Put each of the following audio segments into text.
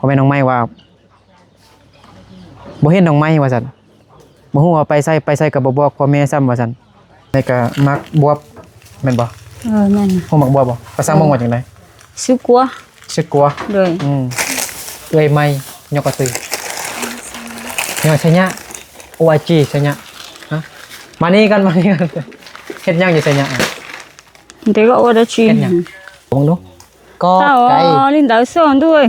ແມ່ນ້ອງໄມ້ວ່າ ບໍ່ເຫັນນ້ອງໄມ້ວ່າຊັ້ນ ບໍ່ຮູ້ວ່າໄປໃສ ໄປໃສກໍບໍ່ບອກພໍ່ແມ່ຊ້ຳວ່າຊັ້ນ. ແລ້ວກໍໝາກບວບແມ່ນບໍ່? ເອີ ແມ່ນ. ຮູ້ໝາກບວບບໍ່? ພາສາມົ້ງວ່າຈັ່ງໃດ? ຊຶກກົວ. ຊຶກກົວ. ໂດຍ. ອືມ ເອື້ອຍໄມ້ ຍອກກະຕື້ ຍອກໄຊຍະ ໂອອາຈີ ໄຊຍະ. ຮະ ມານີ້ກ່ອນ ມານີ້ກ່ອນ. ເຮັດຫຍັງຢູ່ໄຊຍະ? ເດັກກໍໂອອາຈີ ເຮັດຫຍັງ? ເບິ່ງດູ ກໍໄກ່ ລິນດາວສອນດ້ວຍ.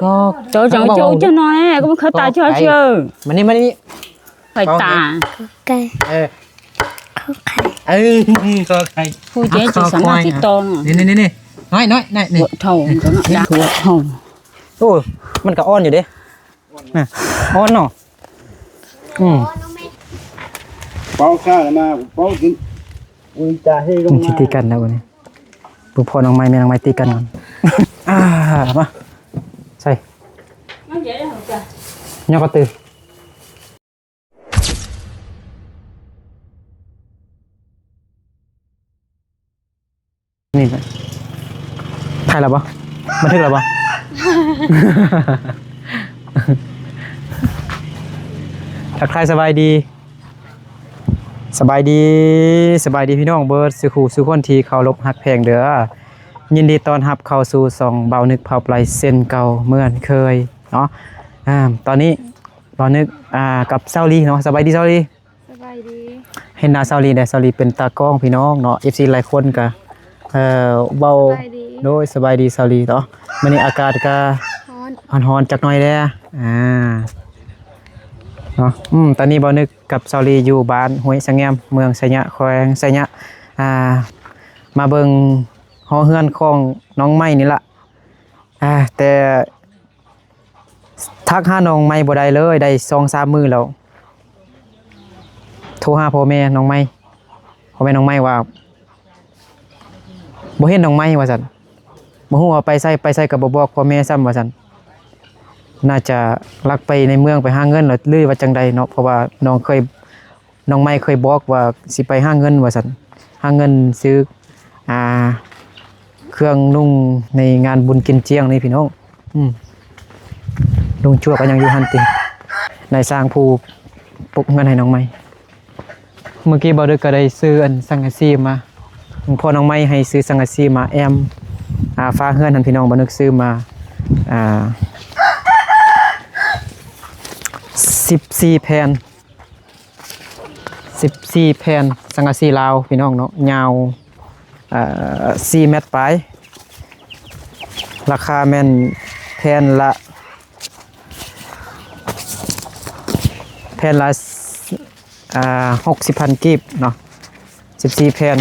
ກໍ ເຈົ້າ ເຈົ້າ ເຈົ້າ ເຈົ້ານ້ອຍ ກໍມັນເຂົາຕາເຈົ້າ ມານີ້ ມານີ້ ໄປຕາ ກໍໄກ່ ເອີ ກໍໄຂ່ ເອີ ກໍໄຂ່ ຜູ້ເຈົ້າຈະສາມາດຕິດຕໍ່ ນີ້ ນີ້ ນີ້ ນ້ອຍ ນ້ອຍ ນ້ອຍ ນີ້ ເຖົ້າ ເຖົ້າ ໂອ້ ມັນກໍອ່ອນຢູ່ເດ້ ອ່ອນເນາະ ອືມ ເປົາຊາມາ ເປົາກິນ ອຸຍ ຈາເຮລົງມາ ມັນຊິຕີກັນແລ້ວບັດນີ້. ເບິ່ງພໍ່ນ້ອງໄມ້ແມ່ນ້ອງໄມ້ຕີກັນກ່ອນ ອ່າ ມາ ໃສ່ ຍອກກະຕື້ ນີ້ ຖ່າຍແລ້ວບໍ່? ບັນທຶກແລ້ວບໍ່? ທັກທາຍສະບາຍດີ. ສະບາຍດີ ສະບາຍດີພີ່ນ້ອງເບິດສູ່ຜູ້ສູ່ຄົນທີ່ເຄົາລົບຮັກແພງເດີ. ຍິນດີຕ້ອນຮັບເຂົ້າສູ່ຊ່ອງບ່າວນຶກພາໄປເຊັ່ນເກົ່າເໝືອນເຄີຍເນາະ. ອາ ຕອນນີ້ບ່າວນຶກ ອາ ກັບສາວລີເນາະ. ສະບາຍດີສາວລີ. ສະບາຍດີ. ເຫັນໜ້າສາວລີແດ່ ສາວລີເປັນຕາກ້ອງພີ່ນ້ອງເນາະ. ເອັຟຊີຫຼາຍຄົນກະ ເອີ ເວົ້າ ສະບາຍດີ ໂດຍ ສະບາຍດີສາວລີເນາະ. ມື້ນີ້ອາກາດກະຮ້ອນ ຮ້ອນຈັກໜ້ອຍແດ່ ອາ ເນາະ. ອືມ ຕອນນີ້ບ່າວນຶກກັບສາວລີຢູ່ບ້ານຫ້ວຍສະແງມ ເມືອງໄຊຍະ ແຂວງໄຊຍະ ອາ ມາເບິ່ງຫໍເຮືອນຂອງນ້ອງໄມ້ນີ້ລະ ອາ ແຕ່ ທັກຫານ້ອງໄມ້ບໍ່ໄດ້ເລີຍ ໄດ້ສອງສາມມື້ແລ້ວ. ໂທຫາພໍ່ແມ່ນ້ອງໄມ້ ພໍ່ແມ່ນ້ອງໄມ້ວ່າ ບໍ່ເຫັນນ້ອງໄມ້ວ່າຊັ້ນ ບໍ່ຮູ້ວ່າໄປໃສ ໄປໃສກໍບໍ່ບອກພໍ່ແມ່ຊ້ຳວ່າຊັ້ນ. ໜ້າຈະລັກໄປໃນເມືອງໄປຫາເງິນ ຫຼືວ່າຈັ່ງໃດເນາະ ເພາະວ່ານ້ອງເຄີຍ ນ້ອງໄມ້ເຄີຍບອກວ່າຊິໄປຫາເງິນວ່າຊັ້ນ ຫາເງິນຊື້ ອ່າ ເຄື່ອງນຸ່ງໃນງານບຸນກິນຈຽງນີ້ພີ່ນ້ອງ. ອືມ ລຸງຈວບກໍຍັງຢູ່ຫັ້ນຕິ ນາຍຊ່າງຜູ້ປຸກເຮືອນໃຫ້ນ້ອງໄມ້. ເມື່ອກີ້ບ່າວດຶກກໍໄດ້ຊື້ອັນສັງກະສີມາ ພໍ່ນ້ອງໄມ້ໃຫ້ຊື້ສັງກະສີມາແອ້ມ ອ່າ ຝາເຮືອນຫັ້ນພີ່ນ້ອງ. ບ່າວນຶກຊື້ມາ ອ່າ ສິບສີ່ແຜ່ນ ສິບສີ່ແຜ່ນສັງກະສີລາວພີ່ນ້ອງເນາະ ຍາວ ເອີ ສີ່ແມັດປາຍ ລາຄາແມ່ນແຜ່ນລະ ແຜ່ນລະ ອ່າ ຫົກສິບພັນກີບເນາະ ສິບສີ່ແຜ່ນ.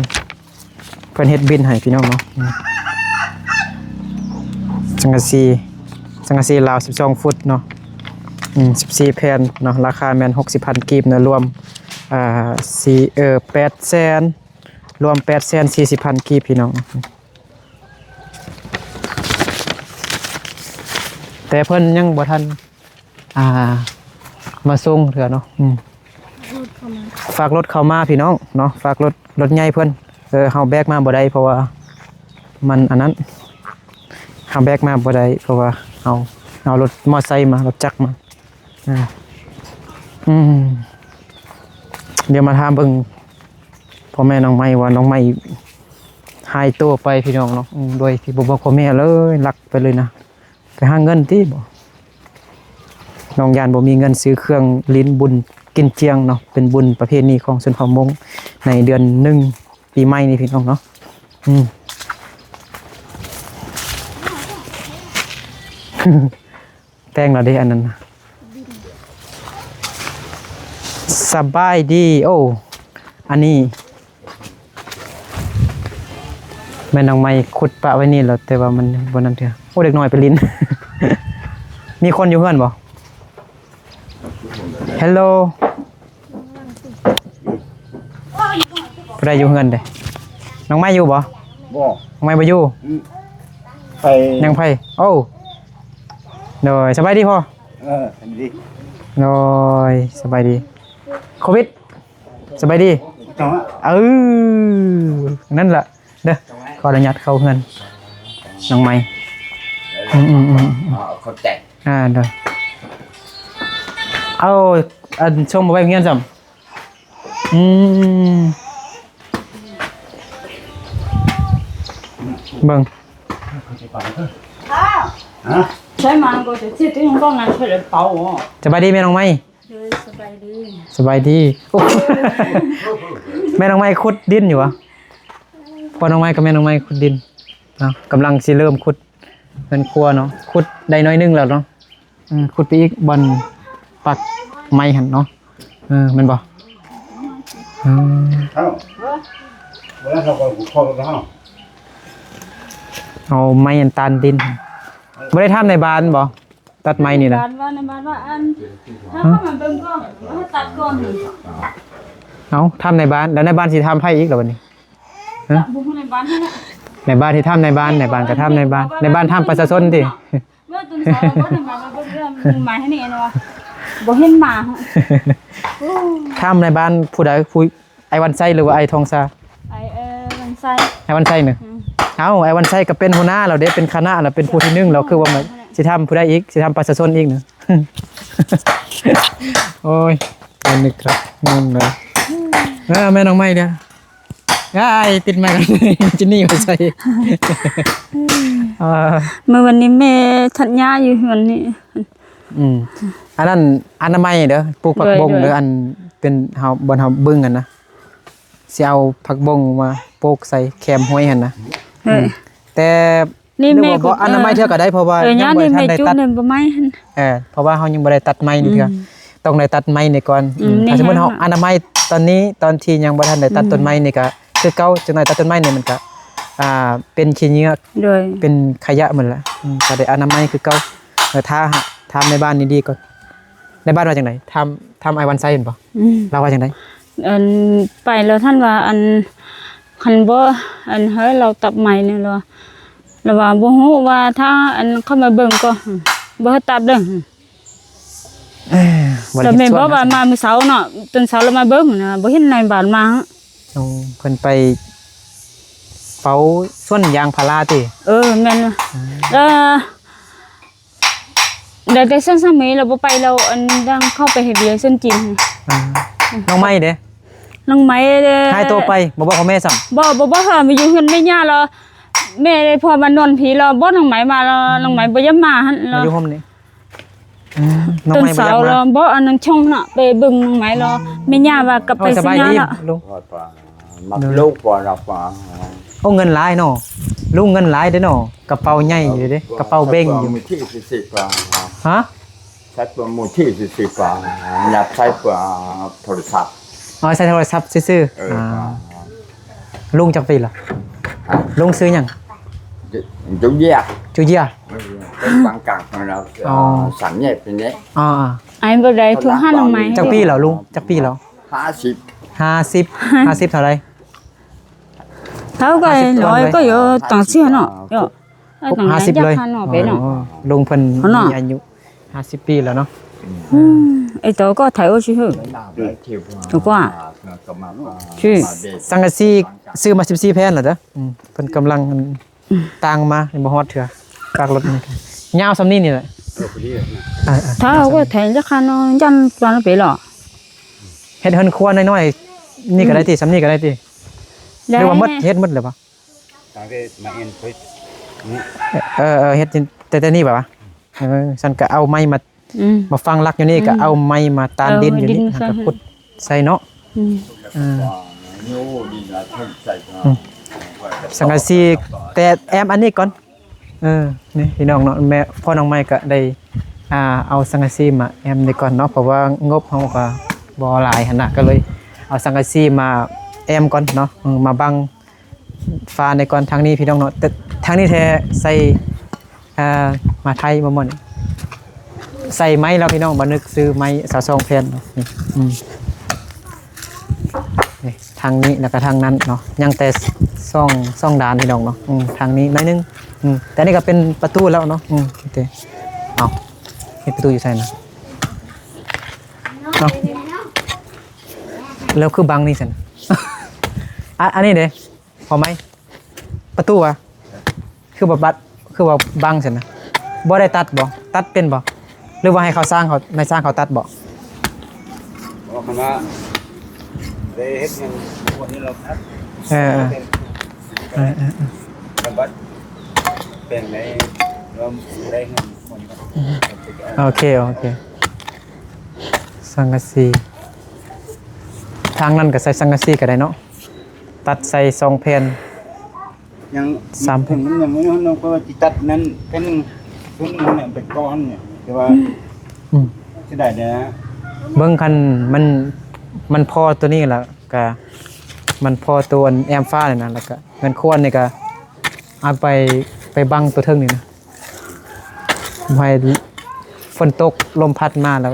ເພິ່ນເຮັດບິນໃຫ້ພີ່ນ້ອງເນາະ ອືມ ສັງກະສີ ສັງກະສີລາວສິບສອງຟຸດເນາະ ອືມ ສິບສີ່ແຜ່ນເນາະ ລາຄາແມ່ນຫົກສິບພັນກີບເນາະ ລວມ ອ່າ ສີ່ ເອີ ແປດແສນ ລວມແປດແສນສີ່ສິບພັນກີບພີ່ນ້ອງ. ແຕ່ເພິ່ນຍັງບໍ່ທັນ ອ່າ ມາສົ່ງເທື່ອເນາະ ອືມ ຝາກລົດເຂົ້າມາພີ່ນ້ອງເນາະ ຝາກລົດ ລົດໃຫຍ່ເພິ່ນ ເອີ ເຮົາແບກມາບໍ່ໄດ້ ເພາະວ່າມັນອັນນັ້ນ ເຮົາແບກມາບໍ່ໄດ້ ເພາະວ່າເຮົາເອົາລົດມໍໄຊມາ ລົດຈັກມາ ອືມ ດຽວມາຖາມເບິ່ງພໍ່ແມ່ນ້ອງໄມ້ວ່ານ້ອງໄມ້ຫາຍໂຕໄປພີ່ນ້ອງເນາະ ອືມ ໂດຍທີ່ບໍ່ບອກພໍ່ແມ່ເລີຍ ລັກໄປເລີຍນະ. ໄປຫາເງິນຕິບໍ? ນ້ອງຢ້ານບໍ່ມີເງິນຊື້ເຄື່ອງຫຼິ້ນບຸນກິນຈຽງເນາະ ເປັນບຸນປະເພນີຂອງຊົນເຜົ່າມົ້ງໃນເດືອນໜຶ່ງປີໃໝ່ນີ້ພີ່ນ້ອງເນາະ ອືມ ແປ້ງລະເດ ອັນນັ້ນນະ. ສະບາຍດີ ໂອ້ ອັນນີ້ ແມ່ນນ້ອງໄມ້ຂຸດປະໄວ້ນີ້ແຫຼະ ແຕ່ວ່າມັນບໍ່ນັ້ນເທື່ອ. ໂອ້ ເດັກນ້ອຍໄປຫຼິ້ນ ມີຄົນຢູ່ເຮືອນບໍ່? ເຮລໂລ ຜູ້ໃດຢູ່ເຮືອນເດ? ນ້ອງໄມ້ຢູ່ບໍ່? ບໍ່ ນ້ອງໄມ້ບໍ່ຢູ່. ອືມ ໄປ ຍັງໄປ. ໂອ້ ໂດຍ ສະບາຍດີພໍ່. ເອີ ສະບາຍດີ ໂດຍ ສະບາຍດີ. ໂຄວິດ ສະບາຍດີ. ເອີ ນັ້ນລະເດີ ຂໍອະນຸຍາດເຂົ້າເຮືອນນ້ອງໄມ້. ອືມໆໆ ອ່າ ເຂົ້າໃຈ ອ່າ ໂດຍ ເອົາ ອັນ ສົ່ງມາໄວ້ໂຮງຮຽນຊ້ຳ ອືມ ເບິ່ງ ສະບາຍດີແມ່ນ້ອງໄມ້. ໂດຍ ສະບາຍດີ ສະບາຍດີ. ໂອ້ ແມ່ນ້ອງໄມ້ຂຸດດິນຢູ່ຫວາ? ພໍ່ນ້ອງໄມ້ກັບແມ່ນ້ອງໄມ້ຂຸດດິນເນາະ ກຳລັງຊິເລີ່ມຂຸດເຮືອນຄົວເນາະ ຂຸດໄດ້ໜ້ອຍໜຶ່ງແລ້ວເນາະ. ອືມ ຂຸດໄປອີກບ່ອນປັກໄມ້ຫັ້ນເນາະ. ເອີ ແມ່ນບໍ່? ເອີ ເອົ້າ ເອົາໄມ້ອັນຕານດິນ ບໍ່ໄດ້ຖາມນາຍບ້ານບໍ່? ຕັດໄມ້ນີ້ນະ ນາຍບ້ານວ່າ ນາຍບ້ານວ່າ ອັນ ຖ້າເຂົ້າມາເບິ່ງກ່ອນ ໃຫ້ຕັດກ່ອນ. ເອົ້າ ຖາມນາຍບ້ານ ແລ້ວນາຍບ້ານຊິຖາມໃຜອີກລະບັດນີ້? ຮະ ບໍ່ຮູ້ນາຍບ້ານຫັ້ນແຫຼະ ນາຍບ້ານຊິຖາມນາຍບ້ານ ນາຍບ້ານກໍຖາມນາຍບ້ານ ນາຍບ້ານຖາມປະຊາຊົນຕິ. ເມື່ອຕອນເຊົ້າບໍ່ໄດ້ມາ ມາເບິ່ງເລື່ອງໝາໃຫ້ນີ້ນະວ່າ ບໍ່ເຫັນໝາ. ໂອ້ ຖາມນາຍບ້ານຜູ້ໃດ? ຜູ້ ອ້າຍວັນໄຊ ຫຼືວ່າອ້າຍທອງຊາ? ອ້າຍ ເອີ ວັນໄຊ ອ້າຍວັນໄຊນະ. ອືມ ເອົ້າ ອ້າຍວັນໄຊກໍເປັນຫົວໜ້າແລ້ວເດ້ ເປັນຄະນະແລ້ວ ເປັນຜູ້ທີໜຶ່ງແລ້ວ ຄືວ່າຊິຖາມຜູ້ໃດອີກ? ຊິຖາມປະຊາຊົນອີກນະ. ໂອ້ຍ ບໍ່ນຶກຄັກ ງົງເລີຍ. ເອີ ແມ່ນ້ອງໄມ້ເດີ້ ອ້າຍ ຕິດໄມກ່ອນ ຈິນນີ້ໄປໃສ? ເອີ ມື້ວັນນີ້ແມ່ທັດຫຍ້າຢູ່ເຮືອນນີ້. ອືມ ອັນນັ້ນອະນາໄມເດີ້ ປູກຜັກບົ້ງເດີ້ ໂດຍ ໂດຍ ອັນເປັນເຮົາ ບ່ອນເຮົາບຶງຫັ້ນນະ ຊິເອົາຜັກບົ້ງມາປູກໃສ່ແຄມຫ້ວຍຫັ້ນນະ. ເອີ ອືມ ແຕ່ນີ້ແມ່ກໍ ອະນາໄມເທື່ອກໍໄດ້ ເພາະວ່າຍັງບໍ່ທັນໄດ້ຕັດ ເອີ ເພາະວ່າເຮົາຍັງບໍ່ໄດ້ຕັດໄມ້ນີ້ເທື່ອ. ອືມ ຕ້ອງໄດ້ຕັດໄມ້ນີ້ກ່ອນ. ອືມ ອືມ ຖ້າສົມມຸດເຮົາອະນາໄມຕອນນີ້ ຕອນທີ່ຍັງບໍ່ທັນໄດ້ຕັດ ອືມ ຕົ້ນໄມ້ນີ້ກໍຄືເກົ່າ ຈັກໜ້ອຍຕັດຕົ້ນໄມ້ນີ້ມັນກໍ ອ່າ ເປັນຂີ້ເຫຍື້ອ ໂດຍ ເປັນຂະຫຍະໝົດລະ. ອືມ ກໍໄດ້ອະນາໄມຄືເກົ່າ. ເອີ ຖ້າ ຖາມແມ່ບ້ານນີ້ດີກ່ອນ ແມ່ບ້ານວ່າຈັ່ງໃດ? ຖາມ ຖາມອ້າຍວັນໄຊແມ່ນບໍ່? ອືມ ລາວວ່າຈັ່ງໃດ? ອັນ ໄປແລ້ວທ່ານວ່າ ອັນ ຄັນບໍ່ ອັນ ໃຫ້ລາວຕັດໄມ້ນີ້ລະ ລາວວ່າບໍ່ຮູ້ວ່າ ຖ້າ ອັນ ເຂົ້າມາເບິ່ງກໍ ບໍ່ໃຫ້ຕັດເດີ້. ເອີ ແລ້ວແມ່ນບໍ່ວ່າມາມື້ເຊົ້າເນາະ ຕອນເຊົ້າລາວມາເບິ່ງນະ ບໍ່ເຫັນນາຍບ້ານມາ. ໂອ້ ເພິ່ນໄປເຝົ້າສວນຢາງພາລາຕິ? ເອີ ແມ່ນ. ອືມ ເອີ ໄດ້ແຕ່ສອງສາມມື້ລາວບໍ່ໄປ ລາວ ອັນ ຍັງເຂົ້າໄປເຮັດວຽກສວນຈີນ. ອືມ ນ້ອງໄມ້ເດ້? ນ້ອງໄມ້ເດ້ ຫາຍຕົວໄປ ບໍ່ບອກພໍ່ແມ່ຊ້ຳ? ບໍ່ ບໍ່ບອກ ມາຢູ່ເຮືອນແມ່ຍ່າລາວ ແມ່ໄດ້ພາມານອນພີລາວ ບໍ່ ນ້ອງໄມ້ມາລາວ ອືມ ນ້ອງໄມ້ບໍ່ຢາກມາຫັ້ນລາວ ມາຢູ່ຮົ່ມນີ້. ອືມ ນ້ອງໄມ້ບໍ່ຢາກມາ ລາວບໍ່ ອັນນັ້ນຊ່ອງນະ ໄປເບິ່ງນ້ອງໄມ້ລາວ ອືມ ແມ່ຍ່າວ່າກັບໄປ ໂອ້ ສະບາຍດີ ຊິຍາລາວ ລຸງ. ມາ ໂດຍ ລູກບໍ່ລະວ່າ ໂອ້ ເງິນຫຼາຍເນາະ ລຸງ ເງິນຫຼາຍເດ້ເນາະ ກະເປົາໃຫຍ່ຢູ່ເດ້ ກະເປົາເບັ່ງຢູ່. ໃຊ້ເປັນມືຖືຊື່ໆ ຫະ? ໃຊ້ເປັນມືຖືຊື່ໆ ຍັດໃຊ້ເປັນໂທລະສັບ. ອໍ ໃຊ້ໂທລະສັບຊື່ໆ. ເອີ ອ່າ ລຸງຈັກປີລະ? ລຸງຊື່ຫຍັງ? ຈູເຢຍ ຈູເຢຍ ເປັນບາງກາງຂອງລາວ. ອໍ ສັນແຍກເປັນແຍກ. ອໍ ອ້າຍບໍ່ໄດ້ໂທຫານ້ອງໄມ້. ຈັກປີແລ້ວລຸງ? ຈັກປີແລ້ວ? ຫ້າສິບ ຫ້າສິບ ຫ້າສິບເທົ່າໃດ? ເທົ່າກໍຮ້ອຍກໍຢູ່ ຕັ້ງເສຍເນາະ ເນາະ ຫ້າສິບເລີຍ. ອໍ ລຸງເພິ່ນມີອາຍຸຫ້າສິບປີແລ້ວເນາະ. ອືມ ໄອ້ໂຕກໍໄທໂອຊິເຮີ ໂຕກວ່າ ຊື່ ສັງກະສີຊື້ມາສິບສີ່ແຜ່ນແລ້ວເດີ້. ອືມ ເພິ່ນກຳລັງ ຕ່າງມາຍັງບໍ່ຮອດເທື່ອ ປາກລົດນີ້ຍາວສ່ຳນີ້ນີ້ແຫຼະ. ເອີ ພໍດີແຫຼະນະ. ເອີໆ ຖ້າເຮົາກໍແທງຈັກຄັນເນາະ ຢັນປານເປເນາະ. ເຮັດເຮືອນຄົວນ້ອຍໆ ນີ້ກໍໄດ້ຕິ ອືມ ສ່ຳນີ້ກໍໄດ້ຕິ ໄດ້ ຫຼືວ່າໝົດ ເຮັດໝົດແລ້ວບໍ່? ຕັ້ງແຕ່ມາເອັນເພິ່ນນີ້ ເອີໆ ເຮັດແຕ່ ແຕ່ນີ້ບໍ່ວະ? ເອີ ຊັ້ນກໍເອົາໄມ້ມາ ອືມ ມາຝັງຫຼັກຢູ່ນີ້ ອືມ ກໍເອົາໄມ້ມາຕານດິນ ເອີ ຢູ່ນີ້ ດິນ ແລ້ວກໍ ໃສ່ ຂຸດໃສ່ເນາະ. ອືມ ເອີ ອືມ ສັງກະສີແຕ່ແອ້ມອັນນີ້ກ່ອນ. ເອີ ນີ້ພີ່ນ້ອງເນາະ ແມ່ ພໍ່ນ້ອງໄມ້ກໍໄດ້ ອ່າ ເອົາສັງກະສີມາແອ້ມນີ້ກ່ອນເນາະ ເພາະວ່າງົບເຮົາກໍບໍ່ຫຼາຍຫັ້ນນະ ກໍເລີຍເອົາສັງກະສີມາແອ້ມກ່ອນເນາະ ເອີ ມາບັງ ຝາໃນກ່ອນທາງນີ້ພີ່ນ້ອງເນາະ ແຕ່ທາງນີ້ແທ້ໃສ່ ອ່າ ມາໄທບໍ່ໝົດ ໃສ່ໄມ້ແລ້ວພີ່ນ້ອງ ບໍ່ນຶກຊື້ໄມ້ຊາວສອງແຜ່ນເນາະ. ນີ້ ອືມ ນີ້ທາງນີ້ແລ້ວກໍທາງນັ້ນເນາະ ຍັງແຕ່ສອງ ສອງດ້ານພີ່ນ້ອງເນາະ. ອືມ ທາງນີ້ໜ້ອຍໜຶ່ງ ອືມ ແຕ່ນີ້ກໍເປັນປະຕູແລ້ວເນາະ. ອືມ ໂອເຄ ເອົາ ເຮັດປະຕູຢູ່ໃສນະ? ເອົ້າ ແລ້ວຄືບັງນີ້ຊັ້ນ? ອາ ອັນນີ້ເດ້ ພໍໄໝ? ປະຕູຫວາ? ຄືວ່າບັດ ຄືວ່າບັງຊັ້ນນະ? ບໍ່ໄດ້ຕັດບໍ່? ຕັດເປັນບໍ່? ຫຼືວ່າໃຫ້ເຂົາຊ່າງເຂົາ ນາຍຊ່າງເຂົາຕັດບໍ່? ເພາະຄັນວ່າໄດ້ເຮັດຫຍັງພວກນີ້ລາວຕັດ. ເອີໆ ເປັນ ເອີໆໆ ແຕ່ບັດແປງໃນລາວໄດ້ເງິນຄົນ. ໂອເຄ ໂອເຄ. ສັງກະສີ ທາງນັ້ນກໍໃສ່ສັງກະສີກໍໄດ້ເນາະ ຕັດໃສ່ສອງແຜ່ນ ຍັງ ສາມແຜ່ນ ມັນຍັງບໍ່ຮອດນ້ອງ ເພາະວ່າຊິຕັດນັ້ນແຜ່ນໜຶ່ງ ແຜ່ນໜຶ່ງນັ້ນເປັນກ້ອນນີ້ ແຕ່ວ່າ ອືມ ເສຍດາຍແດ່. ເບິ່ງຄັນມັນ ມັນພໍຕົວນີ້ລະ ກະມັນພໍຕົວອັນແອມຟ້ານີ້ນະ ລະກະເຮືອນຄົວນີ້ກະເອົາໄປ ໄປບັງຕົວເທິງນີ້ນະ ບໍ່ໃຫ້ຝົນຕົກລົມພັດມາແລ້ວ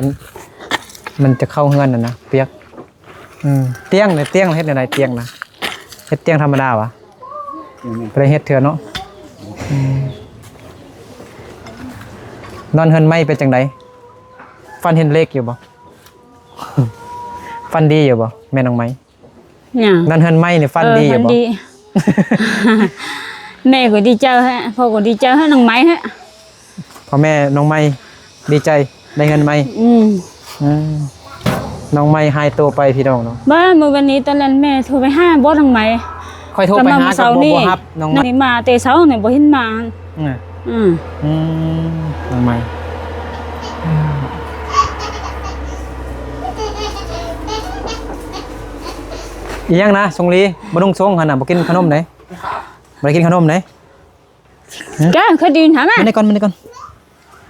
ມັນຈະເຂົ້າເຮືອນຫັ້ນນະ ປຽກ. ອືມ ຕຽງນີ້ ຕຽງເຮັດແນວໃດ? ຕຽງນະ ເຮັດຕຽງທຳມະດາຫວາ? ອືມ ບໍ່ໄດ້ເຮັດເທື່ອເນາະ. ອືມ ນອນເຮືອນໃໝ່ເປັນຈັ່ງໃດ? ຝັນເຫັນເລກຢູ່ບໍ່? ຝັນດີຢູ່ບໍ່ ແມ່ນ້ອງໃໝ່? ຫຍັງ? ນອນເຮືອນໃໝ່ນີ້ຝັນ ເອີ ຝັນດີຢູ່ບໍ່? ແມ່ກໍດີໃຈແຮະ ພໍ່ກໍດີໃຈແຮະ ນ້ອງໃໝ່ແຮະ. ພໍ່ແມ່ນ້ອງໃໝ່ດີໃຈໄດ້ເຮືອນໃໝ່. ອືມ ອືມ ນ້ອງໃໝ່ຫາຍໂຕໄປພີ່ນ້ອງເນາະ. ບໍ່ ມື້ວັນນີ້ຕອນນັ້ນແມ່ໂທໄປຫາບໍ່ ນ້ອງໃໝ່ ຂ້ອຍໂທໄປຫາກໍບໍ່ ບໍ່ຮັບ ນ້ອງໃໝ່ ນີ້ມາແຕ່ເຊົ້ານີ້ບໍ່ເຫັນມາ. ອືມ ອືມ ອືມ ນ້ອງໃໝ່ ອີຫຍັງນະ ຊົງລີ? ບໍ່ນຸ່ງຊົງຫັ້ນນະ ບໍ່ກິນຂະໜົມເດ້ ບໍ່ໄດ້ກິນຂະໜົມເດ້. ຫຶ? ແກງຄະດີນຫາມາ ມານີ້ກ່ອນ ມານີ້ກ່ອນ.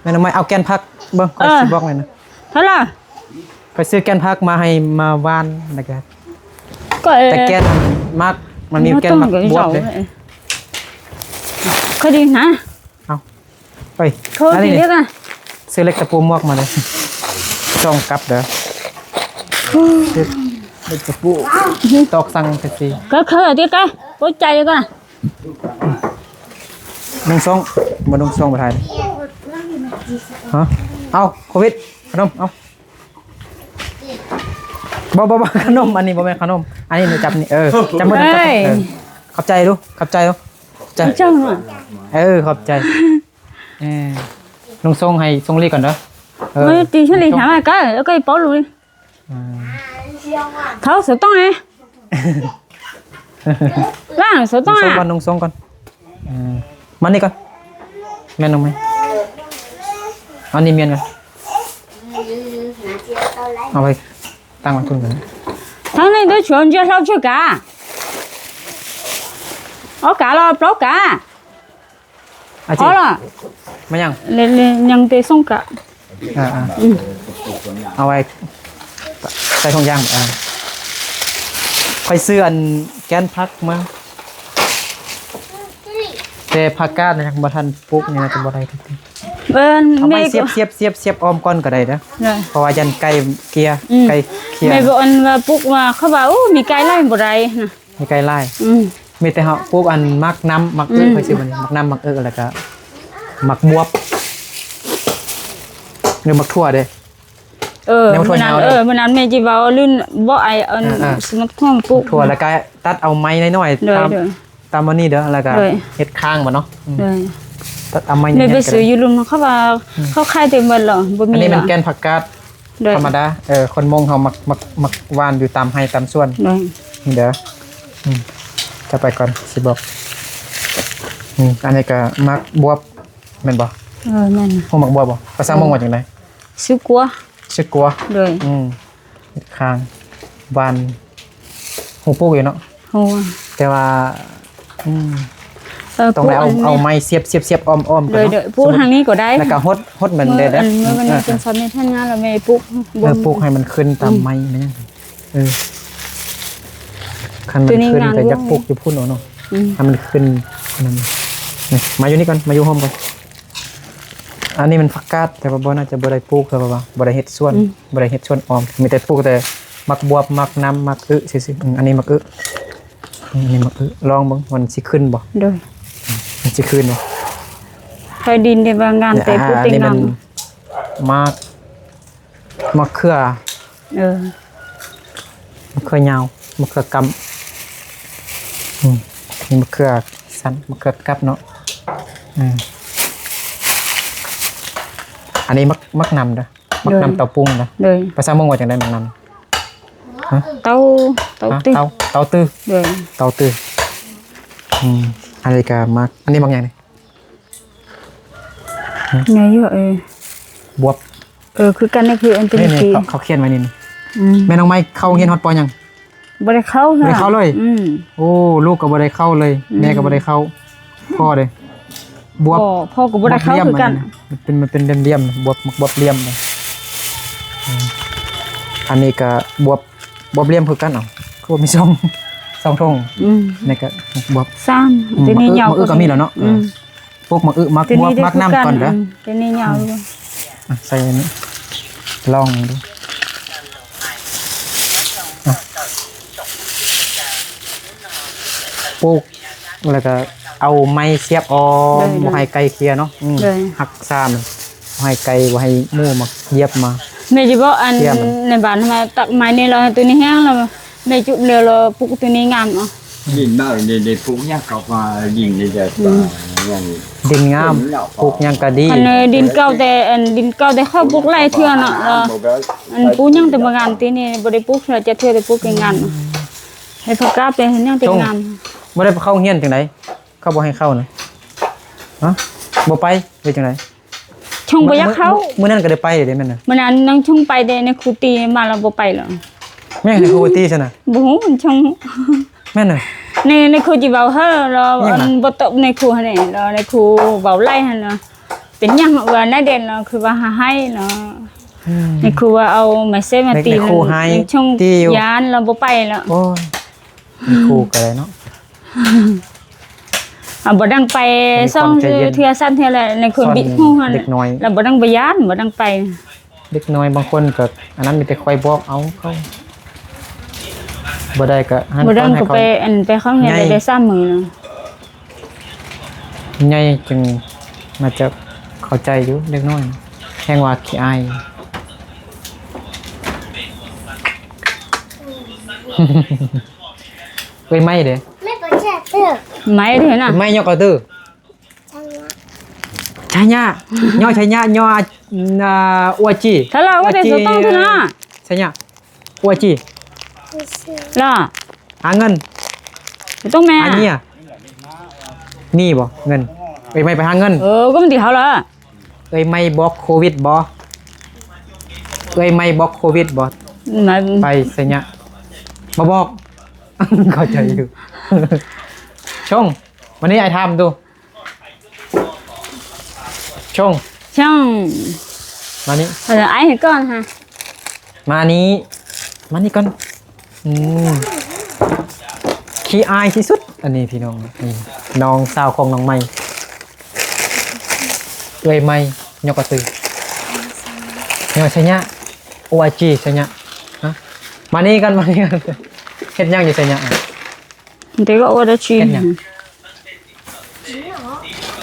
ແມ່ນ້ອງໃໝ່ ເອົາແກ່ນຜັກເບິ່ງ ຂ້ອຍ ເອີ ຊິບອກແມ່ນະ. ເທົ່າລະ? ຂ້ອຍຊື້ແກ່ນຜັກມາໃຫ້ມາຫວ່ານ ແລ້ວກະ ກໍ ເອີ ແຕ່ແກ່ນມັນມັກ ມັນມີແກ່ນໝາກບວບເດ້. ຄະດີນຫາ ເອົາ ເອີຍ ໂທດ ອັນນີ້ ເດກະ ຊື້ເຫຼັກຕະປູໝວກມາເລີຍ ສອງກັບເດີ. ເຫຼັກຕະປູ ຕອກສັງກະສີ ກະເຄີດຽວກະ ໂອ້ ໃຈກະ ນຸ່ງຊອງ ບໍ່ນຸ່ງຊອງບໍ່ໄດ້. ຮະ? ເອົາ ໂຄວິດ ຂະໜົມ ເອົາ ບໍ່ ບໍ່ ບໍ່ ຂະໜົມ ອັນນີ້ບໍ່ແມ່ນຂະໜົມ ອັນນີ້ໜູຈັບນີ້ ເອີ ຈັບມື ເອີຍ ຂອບໃຈດູ ຂອບໃຈດູ ຂອບໃຈ ເຈົ້າ ເອີ ຂອບໃຈ ເອີ ນຸ່ງຊົງໃຫ້ຊົງລີກ່ອນເດີ ເອີ ເອີ ຕີຊົງລີຖາມໃຫ້ກະ ແລ້ວກໍເປົາລູກ ອືມ ເຖົ້າສະຕ້ອງເອ ລ້າງສະຕ້ອງ ນຸ່ງຊົງກ່ອນ ນຸ່ງຊົງກ່ອນ ເອີ ມານີ້ກ່ອນ ແມ່ນນ້ອງໃໝ່ ເອົານີ້ມ້ຽນກ່ອນ ເອົາໄປຕັ້ງໄວ້ພຸ້ນກ່ອນ ທາງນີ້ໄດ້ຊວນຈະເຊົາຊື່ກະ ເອົາກະລອບເປົາກະ ອາຈິ ພໍລະ ມາຍັງ ເລ ເລ ຍັງແຕ່ສົງກະ ອ່າໆ ອືມ ເອົາໄວ້ໃສ່ຖົງຢາງ ອ່າ ຂ້ອຍຊື້ອັນແກ່ນຜັກມາ ແຕ່ຜັກກາດຍັງບໍ່ທັນປູກ ຍັງຈະບໍ່ໄດ້ ເອີ ເອົາໄມ້ ແມ່ ສຽບ ສຽບ ສຽບ ສຽບອ້ອມກ່ອນກໍໄດ້ເດີ ເພາະວ່າຢ້ານໄກ່ເກ່ຍ ອືມ ໄກ່ເຄ່ຍ ແມ່ບອກອັນວ່າປູກວ່າ ເຂົາວ່າ ໂອ້ ມີໄກ່ຫຼາຍບໍ່ໄດ້ນະ ມີໄກ່ຫຼາຍ ອືມ ມີແຕ່ເຮົາປູກອັນໝາກນ້ຳ ໝາກອຶ ອືມ ຂ້ອຍຊື້ມານີ້ ໝາກນ້ຳ ໝາກອຶ ແລ້ວກະໝາກບວບ ຫຼືໝາກຖົ່ວເດ້ ເອີ ແນວຖົ່ວຍາວເດ້ ເອີ ມື້ນັ້ນແມ່ຈິເວົ້າລື່ນບໍ່ ໄອ້ອັນ ອ່າໆ ໝາກຖົ່ວປູກ ຖົ່ວ ແລ້ວກະຕັດເອົາໄມ້ນ້ອຍໆ ໂດຍ ຕາມ ໂດຍ ຕາມອັນນີ້ເດີ ແລ້ວກະ ໂດຍ ເຮັດຄ້າງບໍ່ເນາະ ອືມ ໂດຍ ຕັດເອົາໄມ້ ແມ່ໄປຊື້ຢູ່ລຸ່ມ ເຂົາວ່າ ອືມ ເຂົາຂາຍເຕັມເບິດແລ້ວ ບໍ່ມີແລ້ວ ອັນນີ້ແມ່ນແກ່ນຜັກກາດ ໂດຍ ທຳມະດາ ເອີ ຄົນມົ້ງເຮົາມັກ ມັກ ມັກຫວ່ານຢູ່ຕາມໄຮ່ຕາມສວນ ໂດຍ ນີ້ເດີ ອືມ ຈະໄປກ່ອນ ຊິບອກ ອືມ ອັນນີ້ກະໝາກບວບ ແມ່ນບໍ່? ເອີ ແມ່ນ ຮູ້ໝາກບວບບໍ່? ພາສາມົ້ງວ່າຈັ່ງໃດ? ຊຶກກົວ ຊຶກກົວ ໂດຍ ອືມ ເຮັດຄ້າງ ຫວ່ານ ຮູ້ປູກຢູ່ເນາະ ຮູ້ ແຕ່ວ່າ ອືມ ເອີ ຕ້ອງໄດ້ເອົາ ປູກອັນນີ້ ເອົາໄມ້ສຽບ ສຽບ ສຽບອ້ອມໆ ໂດຍ ເນາະ ໂດຍ ປູກທາງນີ້ກໍໄດ້ ແລ້ວກໍຫົດ ຫົດມັນໄດ້ເດ້ ເອີ ມື້ວັນນີ້ເພິ່ນສອນເຮັດໄຮ່ນາ ແລ້ວແມ່ປູກ ເອີ ປູກໃຫ້ມັນຂຶ້ນຕາມໄມ້ແມ່ນຫຍັງ ອືມ ເອີ ຄັນມັນຂຶ້ນກໍຢາກປູກຢູ່ພຸ້ນເນາະ ອືມ ໃຫ້ມັນຂຶ້ນນັ້ນ ນີ້ ມາຢູ່ນີ້ກ່ອນ ມາຢູ່ຮົ່ມກ່ອນ ອັນນີ້ມັນຜັກກາດ ແຕ່ວ່າບໍ່ ໜ້າຈະບໍ່ໄດ້ປູກ ເພາະວ່າບໍ່ໄດ້ເຮັດສວນ ອືມ ບໍ່ໄດ້ເຮັດສວນອ້ອມ ມີແຕ່ປູກແຕ່ໝາກບວບ ໝາກນ້ຳ ໝາກອຶຊື່ໆ ອືມ ອັນນີ້ໝາກອຶ ອືມ ອັນນີ້ໝາກອຶ ລອງເບິ່ງວ່າມັນຊິຂຶ້ນບໍ່ ໂດຍ ມັນຊິຂຶ້ນບໍ່ ໃຫ້ດິນໄດ້ວ່າງາມ ແຕ່ປູກ ອ່າ ເຕັງ ອັນນີ້ມັນງາມ ໝາກ ມະເຂືອ ເອີ ມະເຂືອຍາວ ມະເຂືອກຳ ອືມ ມີມະເຂືອສັ້ນ ມະເຂືອກັບເນາະ ອືມ ອັນນີ້ໝາກ ໝາກໜຳເດີ ໝາກໜຳ ໂດຍ ເຕົ້າປຸ້ງເດີ. ໂດຍ ພາສາມົ້ງວ່າຈັ່ງໃດໝາກໜຳ? ຮະ? ເຕົ້າ ເຕົ້າ ຮະ? ຕື້ ເຕົ້າ ເຕົ້າຕື້. ໂດຍ ເຕົ້າຕື້. ອືມ ອັນນີ້ກໍໝາກ ອັນນີ້ໝາກຫຍັງນີ້? ຫຶ? ແມ່ນຢູ່ ເອີ ບວບ. ເອີ ຄືກັນນີ້ ຄືອັນຕົວນີ້ ນີ້ ນີ້ ເຂົາ ເຂົາຂຽນໄວ້ນີ້. ອືມ ແມ່ນ້ອງໄມ້ເຂົ້າໂຮງຮຽນຮອດ ປໍ ຫຍັງ? ບໍ່ໄດ້ເຂົ້າ ບໍ່ໄດ້ເຂົ້າເລີຍ. ອືມ ໂອ້ ລູກກໍບໍ່ໄດ້ເຂົ້າເລີຍ. ອືມ ແມ່ກໍບໍ່ໄດ້ເຂົ້າ. ພໍ່ເດ້? ບວບ ພໍ່ ພໍ່ກໍບໍ່ໄດ້ເຂົ້າຄືກັນ. ມັນເປັນ ມັນເປັນຫຼ່ຽມໆ ບວບ ໝາກບວບຫຼ່ຽມ. ອືມ ອັນນີ້ກໍບວບ ບວບຫຼ່ຽມຄືກັນ. ເອົ້າ ຄືວ່າມີສອງ ສອງຖົງ. ອືມ ນີ້ກໍບວບ ສາມ. ອືມ ຕົວນີ້ຍາວ ໝາກອຶກໍມີແລ້ວເນາະ. ອືມ ປູກໝາກອຶ ໝາກບວບ ໝາກໜຳກ່ອນເດີ. ອືມ ຕົວນີ້ຍາວ. ອືມ ອ່ະ ໃສ່ອັນນີ້ ລອງເບິ່ງດູ. ອ່ະ ປູກ ແລ້ວກໍເອົາໄມ້ສຽບອອກ ໂດຍ ບໍ່ໃຫ້ໄກ່ເຄຍເນາະ. ອືມ ໂດຍ ຮັກສາມັນ ບໍ່ໃຫ້ໄກ່ ບໍ່ໃຫ້ໝູມາຢຽບມາ. ແມ່ນຢູ່ບໍ່? ອັນ ໃນບ້ານມາຕັກໄມ້ນີ້ ແລ້ວໃຫ້ຕົວນີ້ແຫ້ງ ແລ້ວ ໃນຈຸດເດີລະ ປູກຕົວນີ້ງາມເນາະ. ດິນເນາະ ໄດ້ ໄດ້ປູກຫຍັງເຂົາວ່າ ດິນນີ້ຈະ ອືມ ຫຍັງ ດິນງາມ ປູກຫຍັງກໍດີ. ອັນດິນເກົ່າແຕ່ ອັນດິນເກົ່າແຕ່ເຂົາປູກຫຼາຍເທື່ອເນາະ ແລ້ວອັນປູກຫຍັງແຕ່ບໍ່ງາມ. ຕີນີ້ບໍ່ໄດ້ປູກເທື່ອຈັກເທື່ອ ແຕ່ປູກແຕ່ງາມ ເຮັດຜັກກາດ ເຮັດຫຍັງແຕ່ງາມ. ບໍ່ໄດ້ເຂົ້າໂຮງຮຽນຈັ່ງໃດ? ເຂົາບໍ່ໃຫ້ເຂົ້ານະ. ຮະ? ບໍ່ໄປ ຫຼືຈັ່ງໃດ? ຊົງບໍ່ຢາກເຂົ້າ. ມື້ ມື້ນັ້ນກໍໄດ້ໄປເດ້ແມ່ນນະ? ມື້ນັ້ນນ້ອງຊົງໄປແຕ່ນາຍຄູຕີມາແລ້ວບໍ່ໄປແລ້ວ. ແມ່ນນາຍຄູຕີຊັ້ນນະ? ບໍ່ຮູ້ ມັນຊົງ ແມ່ນນະ? ນາຍ ນາຍຄູຈິເວົ້າເຮີ ແລ້ວ ອັນບໍ່ຕອບນາຍຄູຫັ້ນເດ ແລ້ວນາຍຄູເວົ້າໄລ່ຫັ້ນນະ. ເປັນຫຍັງວ່ານາຍເດັ່ນເນາະ ຄືວ່າຫາໄຫ້ເນາະ. ອືມ ນາຍຄູວ່າເອົາໄມ້ເຊບມາຕີ ນາຍຄູໄຫ້ ນ້ອງຊົງຢ້ານ ແລ້ວບໍ່ໄປແລ້ວ. ໂອ້ຍ ນາຍຄູກໍໄດ້ເນາະ. ອ່າ ບໍ່ດັງໄປ ເປັນຄົນໃຈເຢັນ ສອງເທື່ອ ສາມເທື່ອແລ້ວ ໃນຄົນບິດຫູຫັ້ນ ເດັກນ້ອຍ ແລ້ວບໍ່ດັງໄປຢ້ານ ບໍ່ດັງໄປ. ເດັກນ້ອຍບາງຄົນກໍອັນນັ້ນ ມີແຕ່ຄອຍບອກເອົາເຂົາ ບໍ່ໄດ້ກໍ ບໍ່ດັງກໍໄປ ອັນ ໄປເຂົ້າໂຮງຮຽນໄດ້ສາມມື້ນະ. ໃຫຍ່ຈຶ່ງໜ້າຈະເຂົ້າໃຈຢູ່ ເດັກນ້ອຍ ແຮ່ງວ່າຂີ້ອາຍ. ເອີຍ ໄມ້ເດ້ ໄມ້ເດ້ນະ ໄມ້ຍົກກະຕື້. ໄຊຍະ ຍໍໄຊຍະ ຍໍ ອ່າ ອວຈີ ຖ້າລາວກໍເປັນສະຕ້ອງເທື່ອນະ ໄຊຍະ ອວຈີ ລະ ຫາເງິນ ຕ້ອງແມ່ ອາເນຍ ມີບໍ່ເງິນ? ເອີຍ ໄມ້ໄປຫາເງິນ ເອີ ກໍມັນຕິເຮົາລະ. ເອີຍ ໄມ້ບອກໂຄວິດບໍ່? ເອີຍ ໄມ້ບອກໂຄວິດບໍ່? ໄປໄຊຍະ ມາບອກ ເຂົ້າໃຈຢູ່. ຊົງ ວັນນີ້ອ້າຍຖາມດູ ຊົງ ຊົງ ມານີ້ ເອີ ອ້າຍໃຫ້ກ່ອນຫາ ມານີ້ ມານີ້ກ່ອນ. ອືມ ຂີ້ອາຍທີ່ສຸດ ອັນນີ້ພີ່ນ້ອງ ນີ້ນ້ອງສາວຂອງນ້ອງໃໝ່ ເອື້ອຍໃໝ່ ຍົກກະຕື້ ຍໍໄຊຍະ ໂອອາຈີ ໄຊຍະ ຮະ ມານີ້ກ່ອນ ມານີ້ກ່ອນ ເຮັດຫຍັງຢູ່ໄຊຍະ? ເດກະໂອອາຈີ ເຮັດຫຍັງ?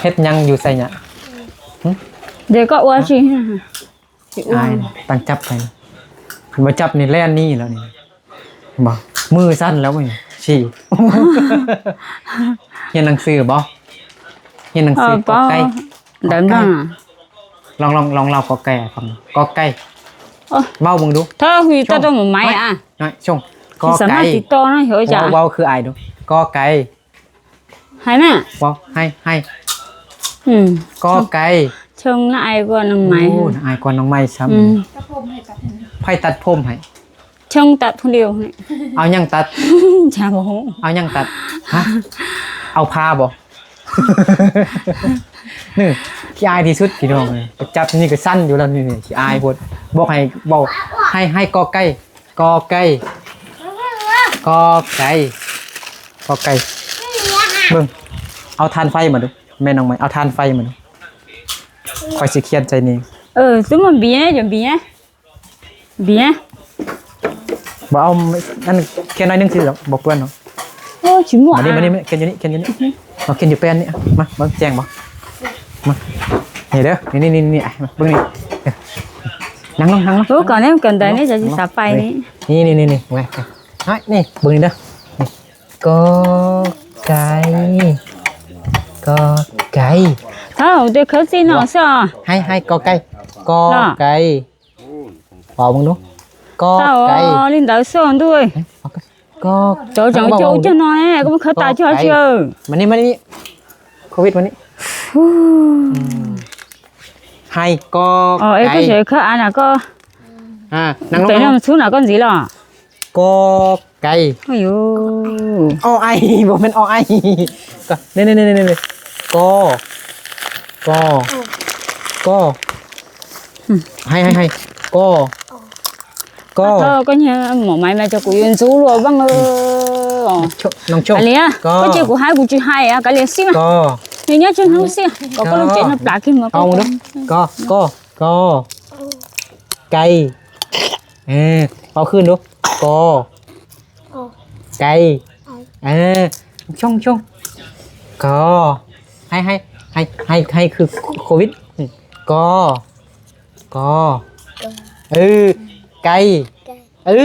ເຮັດຫຍັງຢູ່ໄຊຍະ? ຫຶ? ເດກະໂອອາຈີ ອ້າຍ ຕັ້ງຈັບໃຫ້ ຄັນບໍ່ຈັບນີ້ແລ່ນໜີແລ້ວນີ້ ບໍ່ ມືສັ່ນແລ້ວນີ້ ຊີ້ ຮຽນໜັງສືບໍ່? ຮຽນໜັງສື ເອີ ກອໄກ່ ໄດ້ມາ ລອງ ລອງ ລອງເລົ່າກອໄກ່ໃຫ້ຟັງ ກອໄກ່ ໂອ້ຍ ເວົ້າເບິ່ງດູ ເທີ ຮຸຍ ໂຕໂຕໝາໄມ້ອະ ນ້ອຍ ຊົງ ກອໄກ່ ສາມາດຕິດຕໍ່ນະ ເຮີ້ຍ ເວົ້າ ເວົ້າຄືອ້າຍດູ ກອໄກ່ ໃຫ້ນະ ເວົ້າ ໃຫ້ ໃຫ້ ອືມ ກອໄກ່ ເທິງນະອາຍກວ່າໜອງໄມ້ ໂອ້ ນະອາຍກວ່າໜອງໄມ້ຊ້ຳ ອືມ ໃຜຕັດຜົມໃຫ້? ເທິງຕັດຜູ້ດຽວໃຫ້ ເອົາຫຍັງຕັດ? ຈະບໍ່ຮູ້ ເອົາຫຍັງຕັດ? ຮະ ເອົາຜ້າບໍ່? ນີ້ ຂີ້ອາຍທີ່ສຸດພີ່ນ້ອງເອີຍ ໄປຈັບນີ້ກໍສັ່ນຢູ່ແລ້ວນີ້ ນີ້ ຂີ້ອາຍໂພດ ບອກໃຫ້ເວົ້າ ໃຫ້ ໃຫ້ກອໄກ່ ກອໄກ່ ກອໄກ່ ກອໄກ່ ເບິ່ງ ເອົາຖ່ານໄຟມາດູ ແມ່ນ້ອງໃໝ່ ເອົາຖ່ານໄຟມາດູ ຂ້ອຍຊິຂຽນໃສ່ນີ້ ເອີ ຊຸມມັນບີນະ ຈະບີນະ ບີນະ ບໍ່ເອົາ ອັນ ຂຽນໜ້ອຍໜຶ່ງຊິ ບໍ່ເປື້ອນດອກ ໂອ້ ຊິໝວກ ມານີ້ ມານີ້ ມານີ້ ຂຽນຢູ່ນີ້ ຂຽນຢູ່ນີ້ ມາຂຽນຢູ່ແປ້ນນີ້ ມາ ມາແຈ້ງບໍ່ ມາ ນີ້ເດີ ນີ້ ນີ້ ນີ້ ນີ້ ອ່ະ ມາເບິ່ງນີ້ ນັ່ງລົງ ນັ່ງລົງ ໂອ້ ກ່ອນແນມກັນໄດ້ນີ້ ຈະຊິສາໄປນີ້ ນີ້ ນີ້ ນີ້ ນີ້ ມາ ນີ້ ເບິ່ງນີ້ເດີ ນີ້ ກອໄກ່ ກອໄກ່ ເອົາ ເດກະຊິເນາະ ຊໍ ໃຫ້ ໃຫ້ ກອໄກ່ ກໍໄກ່ ເວົ້າເບິ່ງດູ ກໍໄກ່ ເອົາ ລິນດາວສອງດ້ວຍ ກໍ ເຈົ້າຈັ່ງເຈົ້າເຈົ້ານ້ອຍ ກໍມັນເຂົ້າຕາເຈົ້າເຈົ້າ ມານີ້ ມານີ້ ໂຄວິດ ມານີ້ ໄຮ ກໍ ເອີ ໄກ່ ເອີ ກໍເສຍ ຄືອັນນະ ກໍ ອ່າ ນັ່ງລົງ ເປັນນຳສູນນະ ກໍຊິລະ ກໍ ໄກ່ ໂອ້ຍ ອໍໄອ ບໍ່ແມ່ນ ອໍໄອ ກໍ ນີ້ໆໆໆ ກໍ ກໍ ກໍ ໄຮ ໄຮ ໄຮ ກໍ ກໍ ເອີ ກໍເນຍ ໝໍໄມ້ມາຈາກກູຢືນຊູລົວບັງເອີ ນ້ອງຊົງ ອັນເນຍ ກໍ ກໍເຈົ້າກູໄຮ ກູຈິໄຮອະ ກະລຽນຊິມາ ກໍ ເນຍ ເນຍ ເຈົ້ານ້ອງຊິ ກໍ ກໍ ກໍລອງເຈັນປາກິນມາ ກໍ ກໍ ກໍ ກໍ ໄກ່ ເອີ ເວົ້າຄືນດູ ກໍ ໄກ່ ເອີ ຊົງ ຊົງ ກໍ ໄຮ ໄຮ ໄຮ ໄຮ ໄຮຄືໂຄວິດ ກໍ ກໍ ເອີ ໄກ່ ເອີ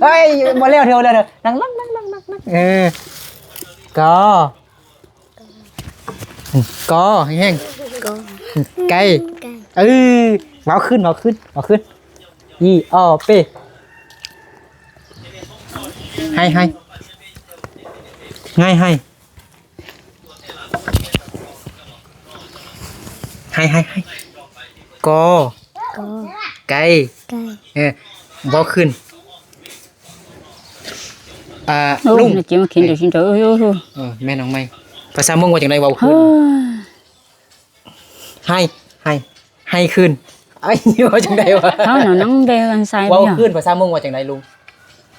ເອີຍ ບໍ່ແລ້ວ ເທື່ອ ບໍ່ແລ້ວ ເທື່ອ ນັ່ງ ນັ່ງ ນັ່ງ ນັ່ງ ນັ່ງ ເອີ ກໍ ກໍແຮງໆ ກໍ ໄກ່ ໄກ່ ເອີ ເວົ້າຂຶ້ນ ເວົ້າຂຶ້ນ ເວົ້າຂຶ້ນ ອີ ອໍ ເປ ໄຮ ໄຮ ໄຮ ໄຮ ໄຮ ໄຮ ໄຮ ກໍ ກໍ ໄກ່ ໄກ່ ເອີ ເວົ້າຂຶ້ນ ອ່າ ລຸງ ເຈັບມາເຂັນເຈົ້າຊິນເຈົ້າ ເອີ ເອີ ແມ່ນ້ອງໃໝ່ ພາສາມົ້ງວ່າຈັ່ງໃດ ເວົ້າຄືນ ເຮີ້ຍ ໄຮ ໄຮ ໄຮຄືນ ເອີຍ ເວົ້າຈັ່ງໃດວະ ເຮົານະນັ່ງແບກັນໃສ່ ເວົ້າຄືນ ພາສາມົ້ງວ່າຈັ່ງໃດລຸງ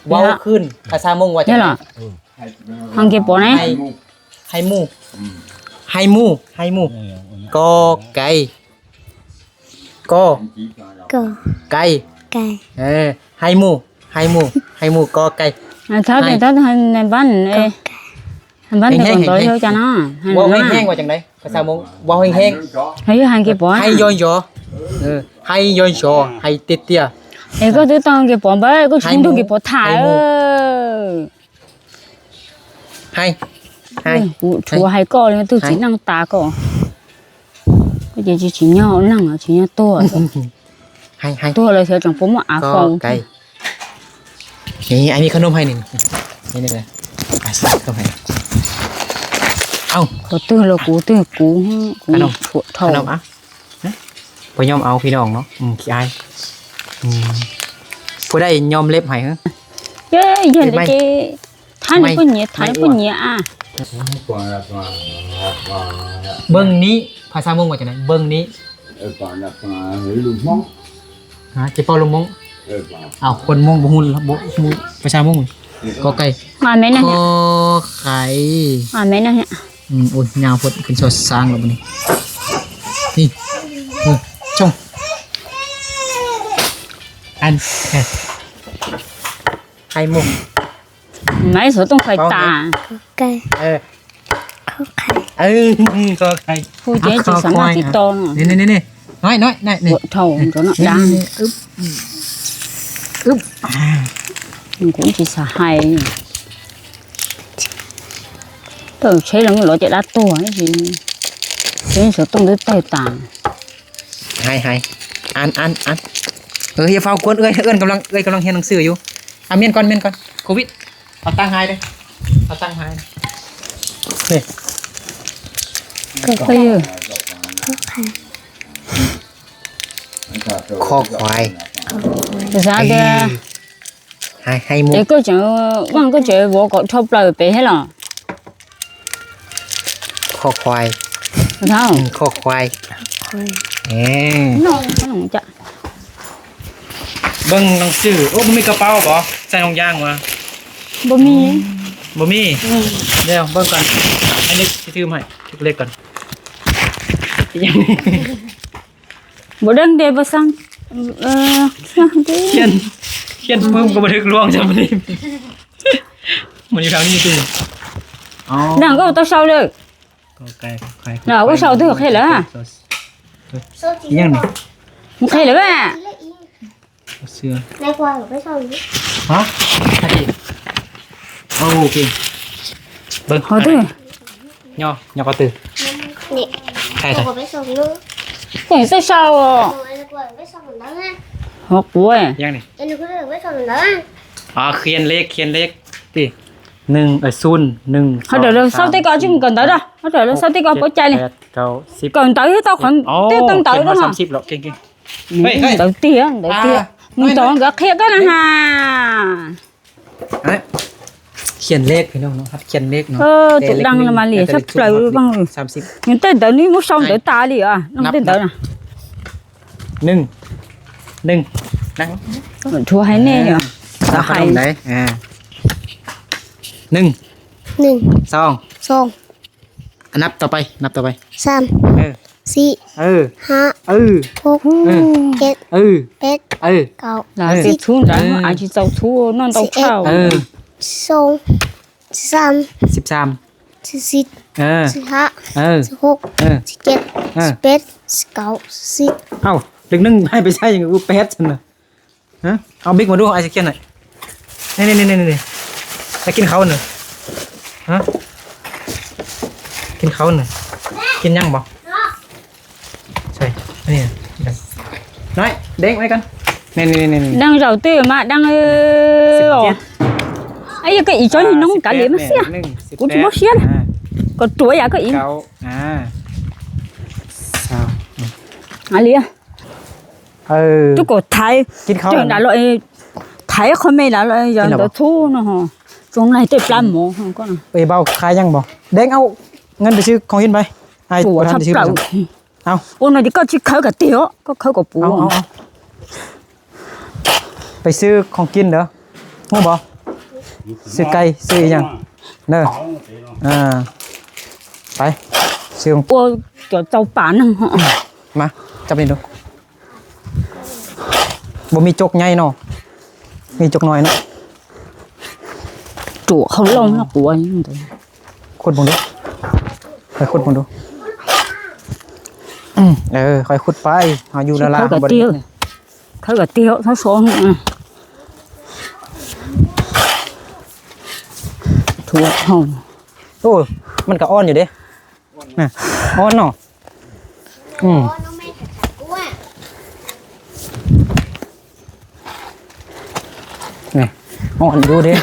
ເວົ້າຄືນ ພາສາມົ້ງວ່າຈັ່ງໃດ ຫັ້ນເກັບປອນໄຫນ ໄຮ ໄຮໝູ ໄຮໝູ ໄຮໝູ ກໍໄກ່ ກໍ ກໍ ໄກ່ ໄກ່ ເອີ ໄຮໝູ ໄຮໝູ ໄຮໝູ ກໍໄກ່ ອ່າ ຖ້າ ໄຮ ຖ້າໃນບ້ານ ເອີ ບ້ານ ເອີ ເອີ ເວົ້າແຮງໆ ເວົ້າແຮງໆ ວ່າຈັ່ງໃດ ພາສາມົ້ງ ເວົ້າແຮງໆ ໄຮ ຫັ້ນເກັບປອນ ໄຮ ຍໍ ຍໍ ເອີ ໄຮ ຍໍ ຍໍ ໄຮເຕຍ ເອີ ກໍຖືຕ້ອງເກັບປອນໄປ ກໍຊຸມ ໄຮໝູ ທຸກເກັບປອນ ໄຮ ເອີ ໄຮ ໄຮ ເອີ ກູ ໄຮ ໂທໄຮກໍເລີຍ ຕູ້ຊິນັ່ງຕາກໍ ກໍຈະຊິຍໍນັ່ງ ຊິຍໍຕົວ ໄຮ ໄຮ ຕົວເລີຍ ເສຍຈັ່ງປົມອາ ກໍ ຂອງ ໄກ່ ນີ້ ອ້າຍມີຂະໜົມໃຫ້ນີ້ ນີ້ ນີ້ເລີຍ ອ້າຍຊື້ຂະໜົມໃຫ້ ເອົ້າ ຂໍຕື້ລະ ກູ ຕື້ ກູ ຂະໜົມ ຂະໜົມ ເອົ້າ ບໍ່ຍອມເອົາພີ່ນ້ອງເນາະ ອືມ ຂີ້ອາຍ ອືມ ຜູ້ໃດຍອມເລັບໃຫ້ ເອີ ເຢີນເດ ທ່ານຜູ້ເນຍ ທ່ານຜູ້ເນຍ ອ່າ ເບິ່ງນີ້ ພາສາມົ້ງວ່າຈັ່ງໃດ ເບິ່ງນີ້ ເອີ ປານະປາ ເຮີຍ ລຸງມົ້ງ ຮະ ຈະເວົ້າລຸງມົ້ງ ເອີ ປາ ອ້າວ ຄົນມົ້ງບໍ່ຮູ້ ບໍ່ຮູ້ພາສາມົ້ງ ກໍໄກ່ ມາແມ່ນະ ຂໍໄຂ່ ມາແມ່ນະ ອືມ ໂອ້ຍ ຍາວໂພດ ຂຶ້ນຊອດຊ້າງແລ້ວບັດນີ້ ນີ້ ນີ້ ຊົງ ອັນ ໄຂ່ມຸກ ໄມ້ສອດຕ້ອງໄຂ່ຕາ ໄກ່ ເອີ ຂໍໄຂ່ ເອີ ຂໍໄຂ່ ຜູ້ເຈນຈະສາມາດຕິດຕໍ່ເນາະ ນີ້ໆໆ ນ້ອຍໆ ນ້ອຍນີ້ ເຖົ້າຕົວເນາະ ດັງ ອຶບ ອຶບ ມັນຄົງຊິສະໄຫ ເຕີເຊລະ ມັນຫຼໍຈະດັດຕົວນີ້ ເຈນສອດຕ້ອງໄດ້ແຕກຕ່າງ ໄຫ ໄຫ ອ່ານ ອ່ານ ອ່ານ ເອີ ຢ່າຟ້າວກວນເອື້ອຍ ເອື້ອຍກຳລັງ ເອື້ອຍກຳລັງຮຽນໜັງສືຢູ່ ອ່ະ ມ້ຽນກ່ອນ ມ້ຽນກ່ອນ ໂຄວິດ ເອົາຕັ້ງໃຫ້ເດີ້ ເອົາຕັ້ງໃຫ້ ນີ້ ກໍໄປຢູ່ ຄໍຄວາຍ ພາສາເດີ ໄຫ ໄຫໝູ ເອີ ກໍຈະວ່າກໍຈະບໍ່ກໍທົບເລີໄປໃຫ້ລະ ຄໍຄວາຍ ເນາະ ອືມ ຄໍຄວາຍ ເອີ ນ້ອງ ນ້ອງຈະ ເບິ່ງໜັງສື ໂອ້ ບໍ່ມີກະເປົາບໍ? ໃສ່ໜັງຍາງຫວາ? ບໍ່ມີ ບໍ່ມີ ອືມ ດຽວເບິ່ງກ່ອນ ໃຫ້ເລັກຊິຖືມໃຫ້ ເລັກກ່ອນ ບໍ່ດັງເດ ບໍ່ສັ່ງ ເອີ ຂຽນ ຂຽນປຶ້ມກໍບໍ່ຖືກລວງຊ້ຳນີ້ ມັນຢູ່ທາງນີ້ຕິ ອໍ ດັງກໍຕ້ອງເຊົາເລີຍ ກໍໄກ່ ໄຂ່ ດາວກໍເຊົາຖືກເຮັດແລ້ວ ອີຫຍັງນີ້ ມັນໄຂ່ແລ້ວແບບ ເສືອ ນາຍກວາງໄປເຊົາຢູ່ ຮະ ໂອເຄ ເບິ່ງ ເອົາຕິ ຍໍ ຍໍກໍຕື່ ນີ້ ໃສ່ ໃສ່ ໄປເຊົາຢູ່ Cũng sẽ sao. Hộp của. ຍັງນີ້ ອັນນີ້ຄືໄວ້ສອງດາວ ອໍ ຂຽນເລກ ຂຽນເລກຕິ ໜຶ່ງ ເອີ ສູນ ໜຶ່ງ ເຮົາດຽວເຮົາເຊົາເຕະກໍ ສອງ ຈຶ່ງກ່ອນເດີ ເຮົາດຽວເຮົາເຊົາເຕະກໍ ເຈັດ ປະໄຈນີ້ ແປດ ເກົ້າ ສິບ ກ່ອນເດີເຮົາຕ້ອງຂອນ ໂອ້ ເຕະຕັ້ງເດີເນາະ ສາມສິບແລ້ວ ເກັ່ງໆ ເຮີ້ຍ ເຮົຍ ເດີເຕະ ເດີເຕະ ອ່າ ມີຕອງກໍເຄຍກັນນະ ຮະ ຂຽນເລກພີ່ນ້ອງເນາະ ຫັດຂຽນເລກເນາະ ເອີ ແຕ່ເລກໜຶ່ງ ມາເລີຍ ແຕ່ເລກສູນ ສາມສິບ ຍັງເຕັ້ນເດີນີ້ ໝູ່ສອງເດີຕາລີອະ ນ້ອງເຕັ້ນເດີນະ ໜຶ່ງ ໜຶ່ງ ນັ່ງ ເອີ ຖົວໃຫ້ແນ່ຢູ່ ອ່າ ສາວຂະໜົມໃດ ອ່າ ໜຶ່ງ ໜຶ່ງ ສອງ ສອງ ອ່ະ ນັບຕໍ່ໄປ ນັບຕໍ່ໄປ ສາມ ເອີ ສີ່ ເອີ ຫ້າ ເອີ ຫົກ ເອີ ເຈັດ ເອີ ແປດ ເອີ ເກົ້າ ຫຼາຍ ສິບ ສິບ ສູນ ເອີ ອາດຊິເຈົ້າທູນອນເຕົາເຊົາ ສິບເອັດ ເອີ ສິບສອງ ສິບສາມ ສິບສາມ ສິບສີ່ ເອີ ສິບຫ້າ ເອີ ສິບຫົກ ເອີ ສິບເຈັດ ເອີ ສິບແປດ ສິບເກົ້າ ສິບ ເອົ້າ ເລກໜຶ່ງໃຫ້ໄປໃສ່ຫຍັງ ແປດຊັ້ນນະ ຮະ ເອົາບິກມາດູ ອ້າຍຊິຂຽນໃຫ້ ນີ້ໆໆໆ ໄດ້ກິນເຂົ້ານີ້ ຮະ ກິນເຂົ້ານີ້ ກິນຍັງບໍ່ ໃສ່ ອັນນີ້ ນ້ອຍ ເດ້ງໄວ້ກ່ອນ ນີ້ໆໆໆ Đang giàu tư mà đang, ơ, ສິບເຈັດ Ai, cái ý cho nó cả liếm nó xía. Cũng chỉ bớt xía. Còn tuổi à, cái ý. ເກົ້າ ອ່າ ຊາວ ອາ ເລີຍ ເອີ ຈຸກກໍໄທ ກິນເຂົ້າ ເຈົ້າດາລອຍ ໄທຄອມເມນດາລອຍ ຢາກ ກິນແລ້ວບໍ່ ໂທເນາະ ຈົງໄລ່ເຕະປາໝໍ ເອີ ເບົາ ຂາຍຍັງບໍ່ ແດງ ເອົາເງິນໄປຊື້ຂອງກິນໄປ ອ້າຍບໍ່ທັນໄດ້ຊື້ ເອົາ ໂອ້ ໜ້ອຍເດ ກໍຊິເຂົ້າກະຕິ ກໍເຂົ້າກະປູ ເອົາ ເອົາ ເອົາ ໄປຊື້ຂອງກິນເດີ ຮູ້ບໍ່? ຊື້ໄກ່ ຊື້ອີ່ຫຍັງເດີ ອ່າ ໄປ ຊື້ຂອງ ໂອ້ ເຈົ້າ ເຈົ້າປານຳ ມາ ຈັບນີ້ດູ ບໍ່ມີຈົກໃຫຍ່ເນາະ ມີຈົກນ້ອຍເນາະ ໂຕເຂົາລົງນະ ກວນ ຂຸດເບິ່ງດູ ຄ່ອຍຂຸດເບິ່ງດູ ອືມ ເອີ ຄ່ອຍຂຸດໄປ ເຮົາຢູ່ລະລາ ເຂົາກະຕິ ເຂົາກະຕິ ເຂົາສອງ ອືມ ຖົ່ວເຮົາ ໂອ້ ມັນກະອ່ອນຢູ່ເດ້ ນະ ອ່ອນເນາະ ອືມ ນີ້ ອ່ອນຢູ່ເດ້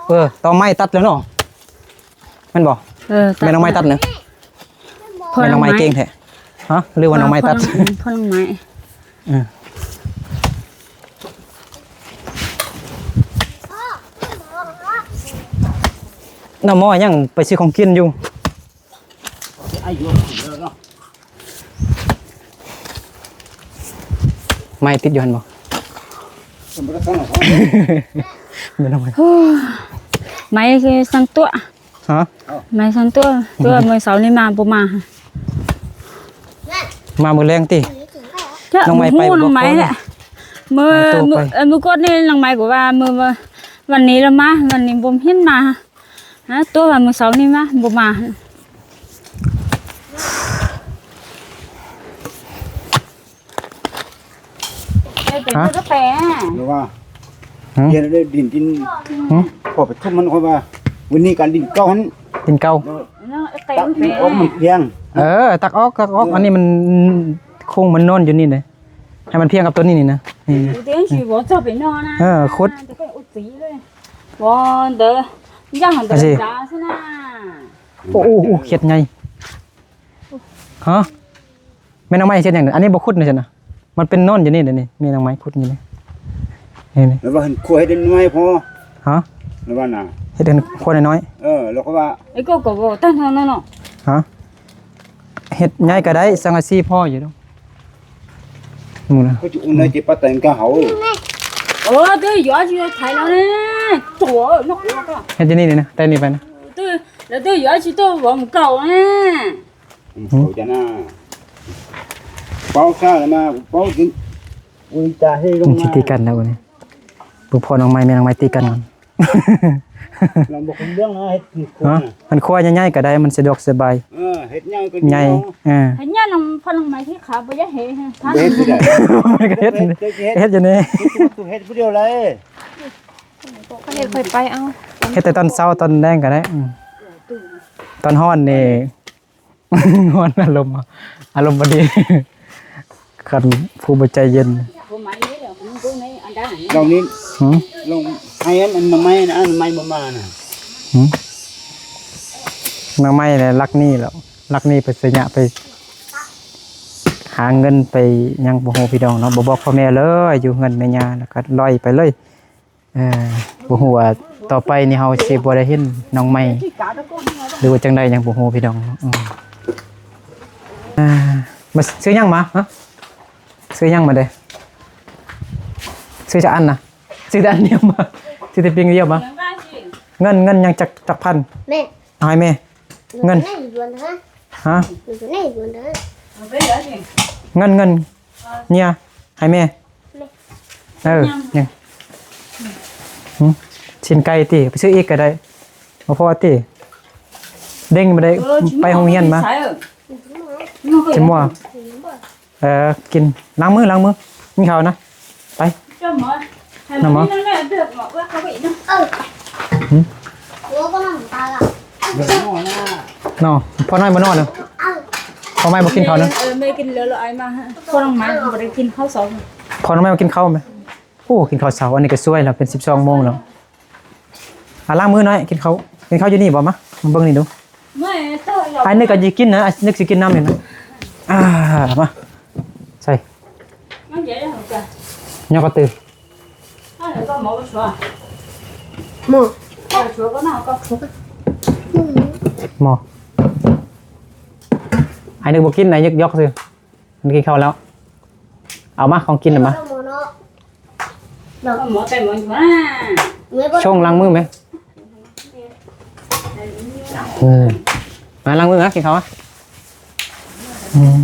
ເອີ ຕໍໄມ້ຕັດແລ້ວເນາະ ແມ່ນບໍ່? ເອີ ແມ່ນໜໍ່ໄມ້ຕັດເນາະ ແມ່ນໜໍ່ໄມ້ເກັ່ງແທ້ ຮະ ຫຼືວ່າໜໍ່ໄມ້ຕັດ ພໍ່ໜອງໄມ້ ເອີ ນ້ອງໝໍຍັງໄປຊື້ຂອງກິນຢູ່ ໄມ້ຕິດຢູ່ຫັ້ນບໍ່? ແມ່ນໜໍ່ໄມ້ ໄມ້ຄືສັນຕົວະ ຮະ? ໄມ້ສັນຕົວະ ຕົວະ ມື້ເຊົ້ານີ້ມາບໍ່ມາ ມາມື້ແລງຕິ? ນ້ອງໄມ້ໄປບໍ່? ນ້ອງໄມ້ແຫຼະ ມື້ ມື້ ເອີ ມື້ກ່ອນນີ້ນ້ອງໄມ້ກໍວ່າ ມື້ ວັນນີ້ລະມາ ວັນນີ້ບໍ່ເຫັນມາ ຮະ ຕົວະວ່າມື້ເຊົ້ານີ້ມາ ບໍ່ມາ ຮະ? ຫຼືວ່າ ຮະ? ເຮັດໄດ້ດິນກິນ ຫຶ? ຂໍໄປທຸບມັນ ຂ້ອຍວ່າ ມື້ນີ້ການດິນເກົ່າຫັ້ນ ດິນເກົ່າ ຕັກອອກມັນພຽງ ເອີ ຕັກອອກ ຕັກອອກ ເອີ ອັນນີ້ມັນ ໂຄງມັນນອນຢູ່ນີ້ເດ້ ໃຫ້ມັນພຽງກັບຕົວນີ້ນີ້ນະ ນີ້ ເອີ ຂຸດ ໂອ້ ໂອ້ ເຮັດໃຫຍ່ ຮະ? ແມ່ນຫນອງໄມ້ເຮັດຫຍັງ? ອັນນີ້ບໍ່ຂຸດນະຊັ້ນນະ ມັນເປັນນອນຢູ່ນີ້ເດນີ້ ແມ່ນຫນອງໄມ້ຂຸດຢູ່ນີ້ ນີ້ ນີ້ ແລ້ວວ່າຫັ້ນຂົວເຮັດໜ້ອຍພໍ ຮະ? ແລ້ວວ່ານະ ເຮັດໃຫ້ຂົວນ້ອຍໆ ເອີ ແລ້ວກໍວ່າ ໄອ້ກໍກໍບໍ່ຕັ້ງເທົ່ານັ້ນເນາະ ຮະ? ເຮັດໃຫຍ່ກໍໄດ້ ສັງກະສີພໍຢູ່ດອກ ໝູ່ນະ ເຂົາຈະອຸ່ນໄດ້ ເຈັບປາແຕງກະເຮົາ ເອີ ເດີ ຢູ່ອາຊິໄຖແລ້ວນະ ຕົວ ເຮັດຢູ່ນີ້ນີ້ນະ ແຕ່ນີ້ໄປນະ ເດີ ແລ້ວເດີ ຢູ່ອາຊິໂຕບໍ່ເກົ່ານະ ເຂົາຈະນະ ເປົ່າຊາລະມາ ເປົ່າກິນ ອຸຍ ຕາເຮລົງມາ ມັນຊິຕີກັນແລ້ວບັດນີ້ ເບິ່ງພໍ່ນ້ອງໄມ້ແມ່ນ້ອງໄມ້ຕີກັນກ່ອນ ລຳບໍ່ຄົນເລື່ອງນະ ເຮັດ ເນາະ ມັນຄົວໃຫຍ່ໆກໍໄດ້ ມັນສະດວກສະບາຍ ເອີ ເຮັດໃຫຍ່ກໍດີ ໃຫຍ່ ເນາະ ເອີ ເຮັດຫຍັງນຳພໍ່ນ້ອງໄມ້ທີ່ຂາບໍ່ຢາກເຮັດ ບໍ່ເຮັດ ເຮັດ ເຮັດຢູ່ນີ້ ເຮັດຜູ້ດຽວເລີຍ ຂ້ອຍເຮັດຂ້ອຍໄປເອົາ ເຮັດແຕ່ຕອນເຊົ້າຕອນແລງກໍໄດ້ ອືມ ຕອນຮ້ອນນີ້ ຮ້ອນ ອາລົມ ອາລົມບໍ່ດີ ຄັນຜູ້ບໍ່ໃຈເຢັນ. ດອກນີ້ ຫືມ? ລອງໃຫ້ອັນ ອັນໜໍ່ໄມ້ນະ ອັນໜໍ່ໄມ້ບໍ່ມານະ. ຫືມ? ໜໍ່ໄມ້ແຫຼະ ລັກໜີ້ແລ້ວ ລັກໜີ້ໄປໄຊຍະ ໄປຫາເງິນໄປຫຍັງບໍ່ຮູ້ພີ່ນ້ອງເນາະ ບໍ່ບອກພໍ່ແມ່ເລີຍ ຢູ່ເຮືອນແມ່ຍ່າ ແລ້ວກໍລອຍໄປເລີຍ. ເອີ ບໍ່ຮູ້ວ່າຕໍ່ໄປນີ້ເຮົາຊິບໍ່ໄດ້ເຫັນນ້ອງໃໝ່ ຫຼືວ່າຈັ່ງໃດ ຍັງບໍ່ຮູ້ພີ່ນ້ອງເນາະ. ເອີ ມາຊື້ຫຍັງມາ? ຮະ? ຊື້ຫຍັງມາເດ້? ຊື້ຈັກອັນນະ? ຊື້ແຕ່ອັນດຽວມາ ຊື້ແຕ່ປີ້ງດຽວມາ. ເງິນ ເງິນຍັງຈັກ ຈັກພັນ? ແມ່ ເອົາໃຫ້ແມ່. ເງິນ ຫາ? ເງິນ ເງິນ ເຍຍ ໃຫ້ແມ່. ເອີ ຍັງ ຫືມ? ຊີ້ນໄກ່ຕິ ໄປຊື້ອີກກໍໄດ້ ບໍ່ພໍຕິ. ເດັງບໍ່ໄດ້ ເອີ ໄປໂຮງຮຽນມາ. ຊິມົວ. ເອີ ກິນ ລ້າງມື ລ້າງມື ກິນເຂົ້ານະ ໄປ. ນ້ຳໝໍ. ເນາະ ພໍ່ນ້ອຍບໍ່ນອນເນາະ ພໍ່ໃໝ່ບໍ່ກິນເຂົ້າເນາະ. ເອີ ແມ່ກິນແລ້ວ ແລ້ວອ້າຍມາ ພໍ່ນ້ອງໃໝ່ບໍ່ໄດ້ກິນເຂົ້າເຊົ້າ ພໍ່ນ້ອງໃໝ່ບໍ່ກິນເຂົ້າແມ່. ໂອ້ ກິນເຂົ້າເຊົ້າ ອັນນີ້ກໍສວຍແລ້ວ ເປັນສິບສອງໂມງແລ້ວ. ອ່າ ລ້າງມືໜ້ອຍ ກິນເຂົ້າ ກິນເຂົ້າຢູ່ນີ້ບໍ່? ມາ ມາເບິ່ງນີ້ດູ. ອ້າຍນຶກກໍຊິກິນນະ ອ້າຍນຶກຊິກິນນຳນີ້ນະ. ອ່າ ມາ ໃສ່ ຍອກກະຕື້ ໝໍ. ອ້າຍນຶກບໍ່ກິນ ອ້າຍນຶກຢອກຊື່. ມັນກິນເຂົ້າແລ້ວ ເອົາມາ ຂອງກິນນະມາ. ຊົງລ້າງມືແມ. ເອີ ມາລ້າງມືມາ ກິນເຂົ້າມາ. ອືມ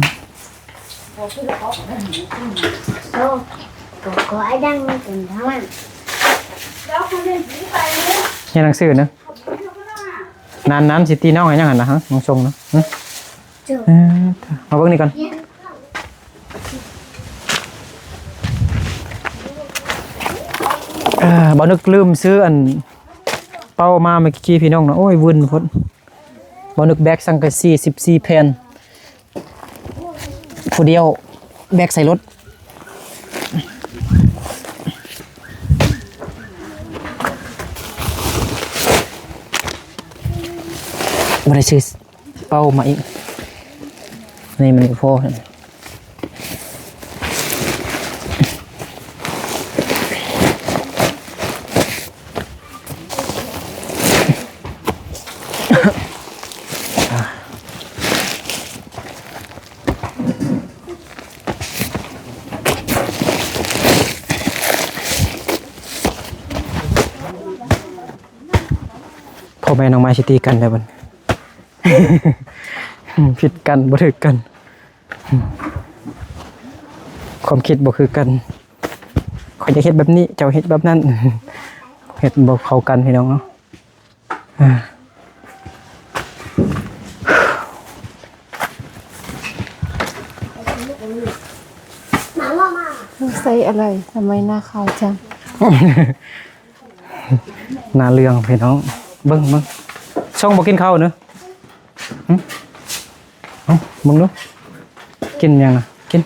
ຮຽນໜັງສືນະ. ນານໆ ຊິຕີນ້ອງໃຫ້ຫຍັງຫັ້ນນະ ຮະ ນ້ອງຊົງນະ. ເອີ ມາເບິ່ງນີ້ກ່ອນ. ເອີ ບ່າວນຶກລືມຊື້ອັນເປົາມາເມື່ອກີ້ພີ່ນ້ອງເນາະ. ໂອ້ຍ ວຶ່ນໂພດ. ບ່າວນຶກແບກສັງກະສີສິບສີ່ແຜ່ນ ຜູ້ດຽວແບກໃສ່ລົດ. ບໍ່ໄດ້ຊື້ ເປົາມາອີກ ນີ້ມັນບໍ່ພໍ. ພໍ່ແມ່ນ້ອງໄມ້ຊິຕີກັນແລ້ວບັດ ຜິດກັນ ບໍ່ຖືກກັນ ຄວາມຄິດບໍ່ຄືກັນ. ຂ້ອຍຢາກເຮັດແບບນີ້ ເຈົ້າເຮັດແບບນັ້ນ ເຮັດບໍ່ເຂົ້າກັນພີ່ນ້ອງເນາະ. ໃຊ້ອະໄລ ທຳໄມໜ້າຂາວຈັງ? ໜ້າເຫຼືອງພີ່ນ້ອງ ເບິ່ງ ເບິ່ງ ຊົງບໍ່ກິນເຂົ້າເນາະ. ຫຶ ເອົ້າ ເບິ່ງດູ ກິນຫຍັງນະ ກິນ.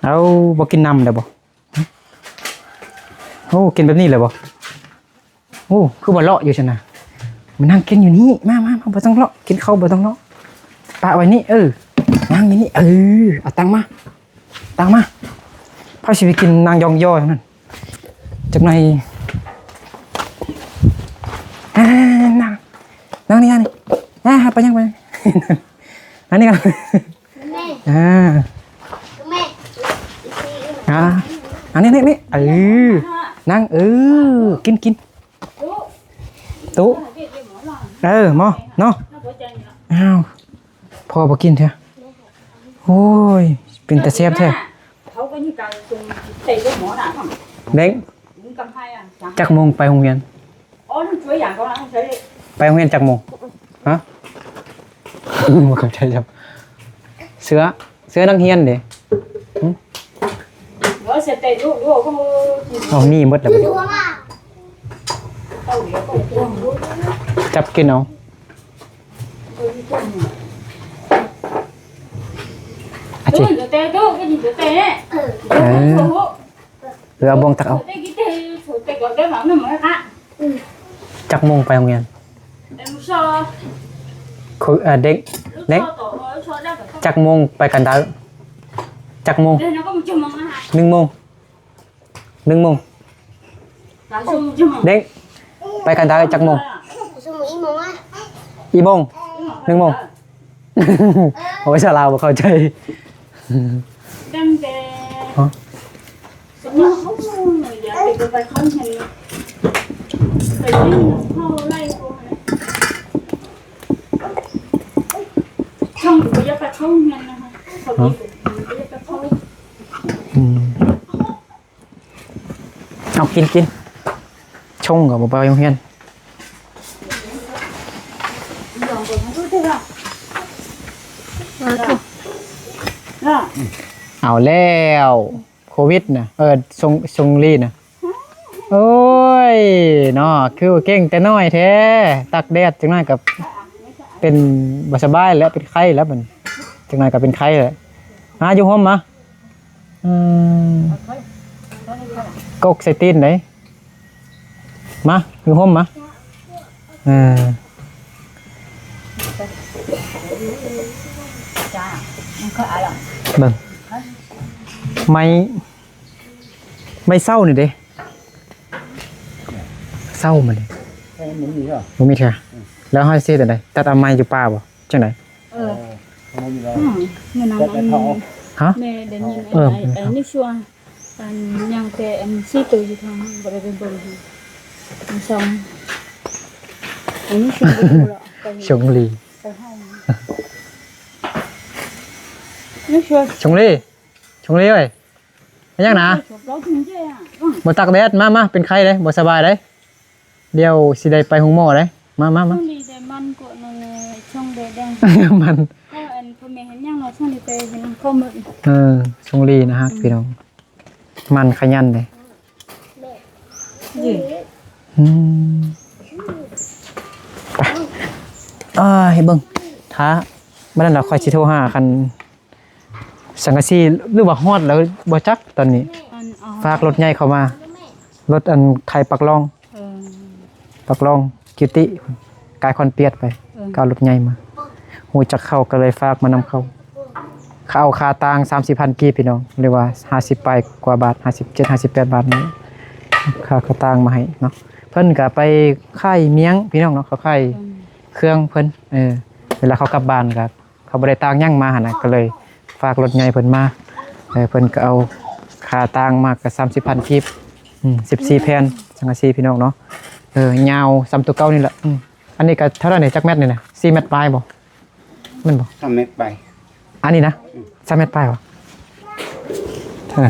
ເອົາ ບໍ່ກິນນ້ຳໄດ້ບໍ່? ຫຶ ໂອ້ ກິນແບບນີ້ເລີຍບໍ່? ໂອ້ ຄືບໍ່ເລາະຢູ່ຊັ້ນນະ ມານັ່ງກິນຢູ່ນີ້ ມາ ມາ ມາ ບໍ່ຕ້ອງເລາະ ກິນເຂົ້າບໍ່ຕ້ອງເລາະ ປະໄວ້ນີ້ ເອີ ນັ່ງຢູ່ນີ້ ເອີ ເອົາຕັ່ງມາ ຕັ່ງມາ ໃຜຊິໄປກິນນັ່ງຢອງຍໍ້ຈັ່ງນັ້ນ ຈັກໜ່ອຍ ອ່າ ນັ່ງ ນັ່ງນີ້ ນັ່ງນີ້ ອ່າ ໄປຍັງ ໄປຍັງ ນັ່ງນີ້ກ່ອນ ແມ່ ອ່າ ແມ່ ອ່າ ອັນນີ້ ນີ້ ນີ້ ເອີ ນັ່ງ ເອີ ກິນ ກິນ ຕຸ ຕຸ ເອີ ໝໍ ເນາະ ອ້າວ ພໍ່ບໍ່ກິນເທື່ອ ໂອ້ຍ ເປັນຕາແຊບແທ້ ເດ້ງ ຈັກໂມງໄປໂຮງຮຽນ? ໄປໂຮງຮຽນຈັກໂມງ? ຮະ? ບໍ່ເຂົ້າໃຈຈັກ ເສື້ອ ເສື້ອນັກຮຽນເດ້? ຫຶ? ເອົາໜີ່ໝົດແລ້ວ ຈັບກິນເອົາ. ອາຈິ ເອີ ເອີ ເອົາບ່ວງຕັກເອົາ. ຈັກໂມງໄປໂຮງຮຽນ? ເດັກ ເດັກ ຈັກໂມງໄປກັນໄດ້? ຈັກໂມງ? ໜຶ່ງໂມງ. ໜຶ່ງໂມງ. ເດັກ ໄປກັນໄດ້ຈັກໂມງ? ອີ່ໂມງ? ໜຶ່ງໂມງ. ໂອ້ຍ ສາວລາວບໍ່ເຂົ້າໃຈ. ຕັ້ງແຕ່ ຮະ? ຊ່ອງກໍບໍ່ຢາກໄປເຂົ້າໂຮງຮຽນນະຄະ. ເຂົາ ຮະ? ບໍ່ຢາກໄປເຂົ້າ. ອືມ. ເອົາ ກິນ ກິນ ຊົງກໍບໍ່ໄປໂຮງຮຽນ. ເອົາແລ້ວ ໂຄວິດນະ ເອີ ຊົງ ຊົງລີນະ. ໂອ້ຍ ເນາະ ຄືວ່າເກັ່ງແຕ່ນ້ອຍແທ້ ຕາກແດດຈັກໜ້ອຍກໍເປັນບໍ່ສະບາຍແລ້ວ ເປັນໄຂ້ແລ້ວບັດນີ້ ຈັກໜ້ອຍກໍເປັນໄຂ້ແລ້ວ. ມາ ຢູ່ຮົ່ມມາ. ອືມ ກົກໃສ່ຕີນໄດ໋. ມາ ຢູ່ຮົ່ມມາ. ເອີ ເບິ່ງ ໄມ້ ໄມ້ເຊົານີ້ເດ້ ເຊົາມັນນີ້ ບໍ່ມີເທື່ອ. ແລ້ວເຮົາຊິເຮັດຈັ່ງໃດ? ຕັດເອົາໄມ້ຢູ່ປ່າບໍ່? ຈັ່ງໃດ? ເອີ ອືມ ແມ່ນນະ ແມ່ໄດ້ຍິນ ເອີ ໄອ້ ໄອ້ນີ້ຊວນ ອັນຍັງແຕ່ອັນສີ່ໂຕຢູ່ທາງ ບໍ່ໄດ້ໄປເບິ່ງ ອັນສອງ ອັນນີ້ຊວນ ຊົງລີ ຊົງລີ ຊົງລີເອີຍ ເປັນຫຍັງນະ? ບໍ່ຕາກແດດ ມາ ມາ ເປັນໄຂ້ເດ້ ບໍ່ສະບາຍເດ້. ດຽວຊິໄດ້ໄປໂຮງໝໍເດ້. ມາ ມາ ມາ. ມັນ ເອີ ຊົງລີນະຮັກ ອືມ ພີ່ນ້ອງ ມັນຂະຫຍັນເດ້. ອືມ ໄປ ເອີ ໃຫ້ເບິ່ງ ຖ້າ ບັດນັ້ນລະຂ້ອຍຊິໂທຫາ ຄັນ ສັງກະສີ ຫຼືວ່າຮອດແລ້ວບໍ່ຈັກຕອນນີ້. ອັນ ອໍ ຝາກລົດໃຫຍ່ເຂົ້າມາ ລົດອັນໄຖປັກລ່ອງ ເອີ ປັກລ່ອງກິວຕິ ກາຍຄອນປຽດໄປ ເອີ ກໍເອົາລົດໃຫຍ່ມາ ຮູ້ຈັກເຂົາກໍເລີຍຝາກມານຳເຂົາ. ເຂົາເອົາຄ່າຕ່າງສາມສິບພັນກີບ ພີ່ນ້ອງ ຫຼືວ່າຫ້າສິບປາຍກວ່າບາດ ຫ້າສິບເຈັດ ຫ້າສິບແປດບາດນີ້ ຄ່າ ຄ່າຕ່າງມາໃຫ້ເນາະ. ເພິ່ນກໍໄປຂາຍມ້ຽງ ພີ່ນ້ອງເນາະ ເຂົາຂາຍ ອືມ ເຄື່ອງເພິ່ນ ເອີ ເວລາເຂົາກັບບ້ານກໍ ເຂົາບໍ່ໄດ້ຕາກຫຍັງມາຫັ້ນນະ ກໍເລີຍຝາກລົດໃຫຍ່ເພິ່ນມາ. ເອີ ເພິ່ນກໍເອົາຄ່າຕ່າງມາກໍສາມສິບພັນກີບ ອືມ ສິບສີ່ແຜ່ນສັງກະສີ ພີ່ນ້ອງເນາະ. ເອີ ຍາວສ່ຳຕົວເກົ່ານີ້ລະ. ອືມ ອັນນີ້ກໍເທົ່າໃດນີ້ ຈັກແມັດນີ້ນະ? ສີ່ແມັດປາຍບໍ່? ແມ່ນບໍ່? ສາມແມັດປາຍ. ອັນນີ້ນະ? ອືມ ສາມແມັດປາຍບໍ່? ເອີ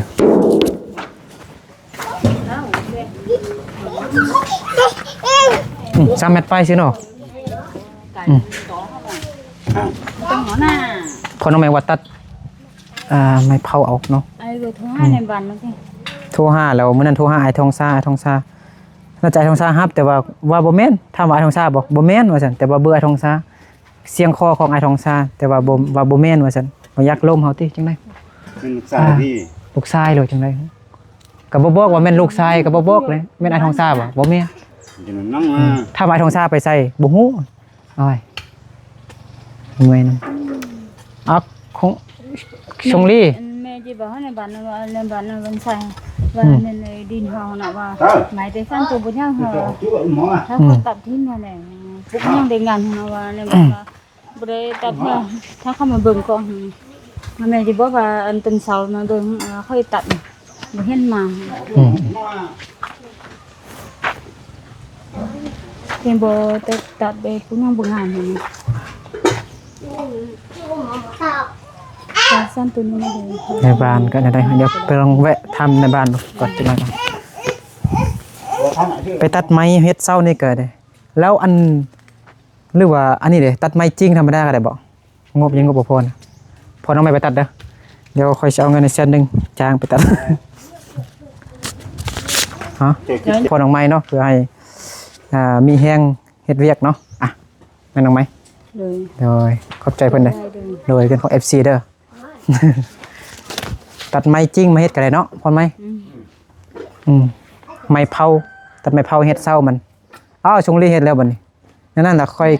ອືມ ສາມແມັດປາຍຊື່ເນາະ. ອືມ ພໍ່ນ້ອງແມງວ່າຕັດ ອ່າ ໄມ້ເຜົາອອກເນາະ. ໂທຫາໃນບ້ານເມື່ອກີ້ ໂທຫາແລ້ວ ມື້ນັ້ນໂທຫາອ້າຍທອງຊາ ອ້າຍທອງຊາ ໜ້າຈະອ້າຍທອງຊາຮັບ ແຕ່ວ່າ ວ່າບໍ່ແມ່ນ. ຖາມວ່າອ້າຍທອງຊາບໍ່? ບໍ່ແມ່ນວ່າຊັ້ນ ແຕ່ວ່າເບີອ້າຍທອງຊາ ສຽງຄໍຂອງອ້າຍທອງຊາ ແຕ່ວ່າບໍ່ ວ່າບໍ່ແມ່ນວ່າຊັ້ນ. ບໍ່ຢາກລົມເຮົາຕິ ຈັ່ງໃດ? ເປັນລູກຊາຍ ອ່າ ພີ່ ລູກຊາຍຫຼືຈັ່ງໃດ? ກໍບໍ່ບອກວ່າແມ່ນລູກຊາຍ ກໍບໍ່ບອກເລີຍ. ແມ່ນອ້າຍທອງຊາບໍ່? ບໍ່ແມ່ນ. ອືມ ຖາມອ້າຍທອງຊາໄປໃສ? ບໍ່ຮູ້. ໂອ້ຍ ເມື່ອຍນຳ. ເອົາ ຂອງ ຊົງລີ ແມ່ຊິບອກໃຫ້ໃນບ້ານ ໃນບ້ານນະ ວັນໄຊ ວ່າ ອືມ ແມ່ນໃນດິນເຮົານະ ວ່າ ເອີ ໄມ້ແຕ່ຊັ້ນໂຕບໍ່ຍາກ ເຮົາ ເຮົາ ອືມ ຕັດຖິ້ມຫັ້ນແຫຼະ. ພວກຍັງໄດ້ງານນະ ວ່າໃນບ້ານ ອືມ ວ່າ ບໍ່ໄດ້ຕັດເນາະ. ຖ້າເຂົາມາເບິ່ງກ່ອນ ແມ່ຊິບອກວ່າ ອັນຕົ້ນເສົາມາເບິ່ງ ເອີ ຂ້ອຍຕັດ ບໍ່ເຫັນມາ. ອືມ ເຫັນບໍ່? ແຕ່ຕັດໄປຜູ້ຍັງບໍ່ງາມຫັ້ນນະ. ໃນບ້ານກໍໄດ້ ດຽວໄປລອງແວະຖາມໃນບ້ານກ່ອນ ຈັກໜ້ອຍກ່ອນ. ໄປຕັດໄມ້ເຮັດເຊົ້ານີ້ກໍໄດ້. ແລ້ວອັນ ຫຼືວ່າອັນນີ້ເດ້ ຕັດໄມ້ຈິງທຳມະດາກໍໄດ້ບໍ່? ງົບຍັງງົບບໍ່ພໍນະ. ພໍ່ນ້ອງໄມ້ໄປຕັດເດີ ດຽວຂ້ອຍຊິເອົາເງິນໃຫ້ແສນໜຶ່ງ ຈ້າງໄປຕັດ. ຮະ? ພໍ່ນ້ອງໄມ້ເນາະ ເພື່ອໃຫ້ ອ່າ ມີແຮງເຮັດວຽກເນາະ. ອ່ະ ແມ່ນ້ອງໄມ້ ໂດຍ ໂດຍ ຂອບໃຈເພິ່ນເດີ ໂດຍ ເປັນຂອງເອັຟຊີເດີ. ຕັດໄມ້ຈິ້ງມາເຮັດກໍໄດ້ເນາະ ພອນໄມ້. ອືມ ອືມ ໄມ້ເຜົາ ຕັດໄມ້ເຜົາເຮັດເສົາມັນ. ອ້າວ ຊົງລີເຮັດແລ້ວບັດນີ້. ນັ້ນລະ ຂ້ອຍ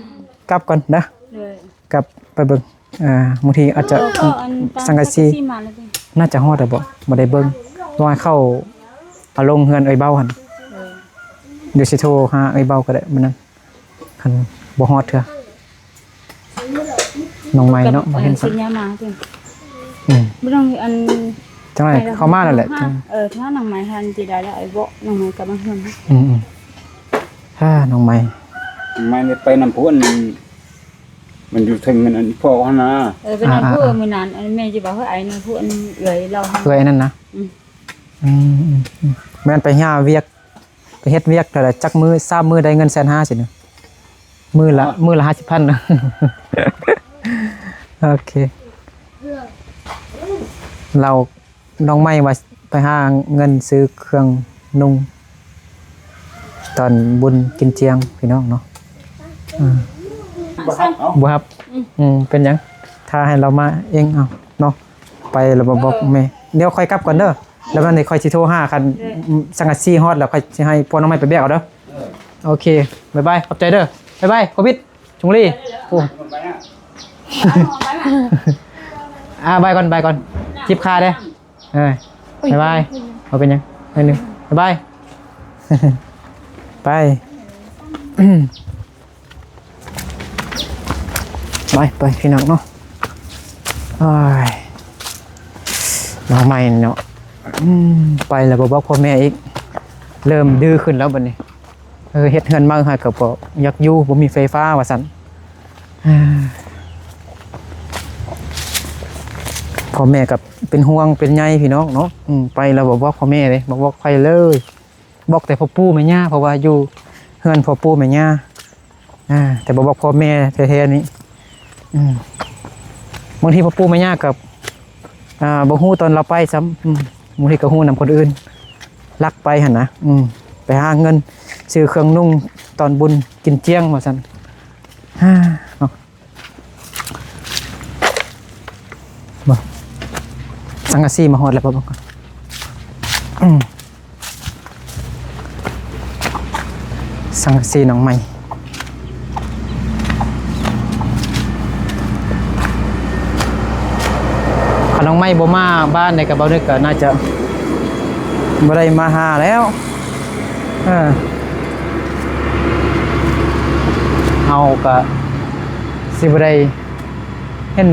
ກັບກ່ອນເດີ. ໂດຍ ກັບໄປເບິ່ງ ອ່າ ບາງທີອາດຈະ ເອີ ກໍອັນ ສັງກະສີ ສັງກະສີມາແລ້ວຕິ ໜ້າຈະຮອດແລ້ວບໍ ບໍ່ໄດ້ເບິ່ງ. ວ່າເຂົາເອົາລົງເຮືອນເອື້ອຍເບົາຫັ້ນ. ໂດຍ ດຽວຊິໂທຫາເອື້ອຍເບົາກໍໄດ້ມື້ນັ້ນ ຄັນບໍ່ຮອດເທື່ອ. ນ້ອງໃໝ່ເນາະ ບໍ່ເຫັນ ສັນຍາມາຕິ. ອືມ ບໍ່ຕ້ອງອັນ ຈັ່ງໃດ ເຂົ້າມາແລ້ວແຫຼະ. ເອີ ຖ້ານ້ອງໃໝ່ຫັ້ນຊິໄດ້ແລ້ວ ໄອ້ເບາະນ້ອງໃໝ່ກັບມາເຮືອນ. ອືມໆ ອ່າ ນ້ອງໃໝ່ ນ້ອງໃໝ່ນີ້ໄປນຳຜູ້ອັນ ມັນຢູ່ເທິງອັນພໍ່ຫັ້ນນະ. ເອີ ໄປນຳຜູ້ ອ່າໆໆ ມື້ນັ້ນ ອັນແມ່ຊິບອກ ເຮີ້ຍ ໄອ້ນັ້ນຜູ້ອັນເອື້ອຍລາວ ເອື້ອຍນັ້ນນະ. ອືມ ອືມໆ ແມ່ນໄປຫາວຽກ ໄປເຮັດວຽກເທົ່າໃດ ຈັກມື້ ສາມມື້ໄດ້ເງິນແສນຫ້າຊິນະ ມື້ລະ ມື້ລະຫ້າສິບພັນ. ໂອເຄ ລາວ ນ້ອງໃໝ່ວ່າໄປຫາເງິນຊື້ເຄື່ອງນຸ່ງຕອນບຸນກິນຈຽງ ພີ່ນ້ອງເນາະ. ອ່າ ບໍ່ຮັບ ບໍ່ຮັບ. ອືມ ອືມ ເປັນຫຍັງ ຖ້າໃຫ້ລາວມາເອງເອົາເນາະ. ໄປແລ້ວບອກ ເອີ ແມ່ ດຽວຂ້ອຍກັບກ່ອນເດີ ແລ້ວມັນນີ້ຂ້ອຍຊິໂທຫາ ຄັນ ເອີ ສັງກະສີຮອດແລ້ວຂ້ອຍຊິໃຫ້ພວກນ້ອງໃໝ່ໄປແບກເອົາເດີ. ເອີ ໂອເຄ ບາຍບາຍ ຂອບໃຈເດີ ບາຍບາຍ ໂຄວິດ ຊຸງລີ. ໂອ້ ອ່າ ບາຍກ່ອນ ບາຍກ່ອນ ຈິບຂາເດີ. ເອີ ບາຍບາຍ ບໍ່ເປັນຫຍັງ ໜ້ອຍໜຶ່ງ ບາຍບາຍ ໄປ. ໄປ ໄປ ພີ່ນ້ອງເນາະ. ໂອ້ຍ ນ້ອງໃໝ່ເນາະ ອືມ ໄປແລ້ວບໍ່ບອກພໍ່ແມ່ອີກ ເລີ່ມດື້ຂຶ້ນແລ້ວບັດນີ້. ເອີ ເຮັດເຮືອນໃໝ່ໃຫ້ກໍບໍ່ຢາກຢູ່ ບໍ່ມີໄຟຟ້າວ່າຊັ້ນ. ພໍ່ແມ່ກໍເປັນຫ່ວງເປັນໃຍ ພີ່ນ້ອງເນາະ. ອືມ ໄປແລ້ວບໍ່ບອກພໍ່ແມ່ເດ້ ບໍ່ບອກໃຜເລີຍ ບອກແຕ່ພໍ່ປູ່ແມ່ຍ່າ ເພາະວ່າຢູ່ເຮືອນພໍ່ປູ່ແມ່ຍ່າ ອ່າ ແຕ່ບໍ່ບອກພໍ່ແມ່ແທ້ໆນີ້. ອືມ ບາງທີພໍ່ປູ່ແມ່ຍ່າກໍ ອ່າ ບໍ່ຮູ້ຕອນລາວໄປຊ້ຳ. ອືມ ບາງທີກໍຮູ້ນຳຄົນອື່ນ ລັກໄປຫັ້ນນະ. ອືມ ໄປຫາເງິນຊື້ເຄື່ອງນຸ່ງຕອນບຸນກິນຈຽງວ່າຊັ້ນ. ເນາະ ເບິ່ງ ສັງກະສີມາຮອດແລ້ວບໍ່ ເບິ່ງກ່ອນ. ອືມ ສັງກະສີນ້ອງໃໝ່ ຄັນນ້ອງໃໝ່ບໍ່ມາບ້ານໃດກໍ ເບົານຶກກໍໜ້າຈະບໍ່ໄດ້ມາຫາແລ້ວ. ເອີ ເຮົາກໍຊິບໍ່ໄດ້ ເຫັນ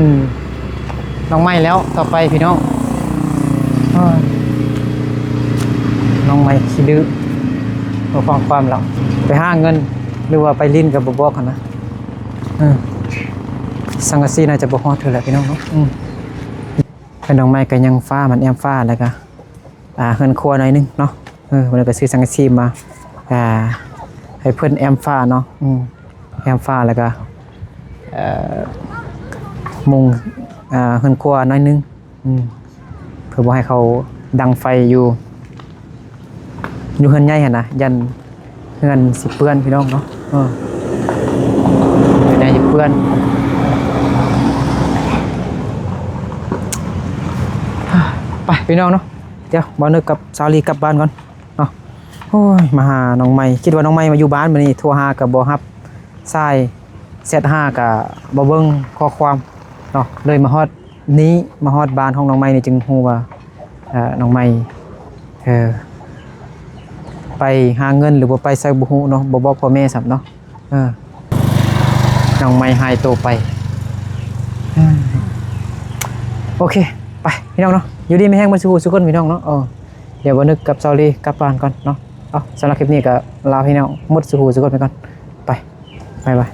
ນ້ອງໃໝ່ແລ້ວຕໍ່ໄປພີ່ນ້ອງ. ເອີ ນ້ອງໃໝ່ຂີ້ດື້ ບໍ່ຟັງຄວາມແລ້ວ ໄປຫາເງິນ ຫຼືວ່າໄປຫຼິ້ນກໍບໍ່ບອກຫັ້ນນະ. ເອີ ສັງກະສີໜ້າຈະບໍ່ຮອດເທື່ອແຫຼະພີ່ນ້ອງເນາະ. ອືມ ເຮືອນນ້ອງໃໝ່ກໍຍັງຝາ ມັນແອ້ມຝາ ແລ້ວກໍ ອ່າ ເຮືອນຄົວໜ້ອຍໜຶ່ງເນາະ. ເອີ ເພິ່ນກໍຊື້ສັງກະສີມາ ອ່າ ໃຫ້ເພິ່ນແອ້ມຝາເນາະ. ອືມ ແອ້ມຝາ ແລ້ວກໍ ເອີ ມຸງ ອ່າ ເຮືອນຄົວໜ້ອຍໜຶ່ງ. ອືມ ເພື່ອບໍ່ໃຫ້ເຂົາດັງໄຟຢູ່ ຢູ່ເຮືອນໃຫຍ່ຫັ້ນນະ ຢ້ານເຮືອນຊິເປື້ອນພີ່ນ້ອງເນາະ. ເອີ ເຮືອນໃຫຍ່ຊິເປື້ອນ. ໄປພີ່ນ້ອງເນາະ ດຽວບ່າວນຶກກັບສາວລີກັບບ້ານກ່ອນເນາະ. ໂອ້ຍ ມາຫານ້ອງໃໝ່ ຄິດວ່ານ້ອງໃໝ່ມາຢູ່ບ້ານ ມື້ນີ້ໂທຫາກໍບໍ່ຮັບສາຍ ແຊັດຫາກໍບໍ່ເບິ່ງຂໍ້ຄວາມເນາະ. ເລີຍມາຮອດນີ້ ມາຮອດບ້ານຂອງນ້ອງໃໝ່ນີ້ ຈຶ່ງຮູ້ວ່າ ເອີ ນ້ອງໃໝ່ ເອີ ໄປຫາເງິນ ຫຼືບໍ່ໄປໃສບໍ່ຮູ້ເນາະ ບໍ່ບອກພໍ່ແມ່ຊ້ຳເນາະ. ເອີ ນ້ອງໃໝ່ຫາຍໂຕໄປ. ເອີ ໂອເຄ ໄປພີ່ນ້ອງເນາະ ຢູ່ດີມີແຮງໝົດສູ່ຜູ້ສູ່ຄົນພີ່ນ້ອງເນາະ. ເອີ ດຽວບ່າວນຶກກັບສາວລີກັບບ້ານກ່ອນເນາະ. ເອົາ ສຳລັບຄລິບນີ້ກໍລາພີ່ນ້ອງໝົດສູ່ຜູ້ສູ່ຄົນໄປກ່ອນ ໄປ ບາຍບາຍ.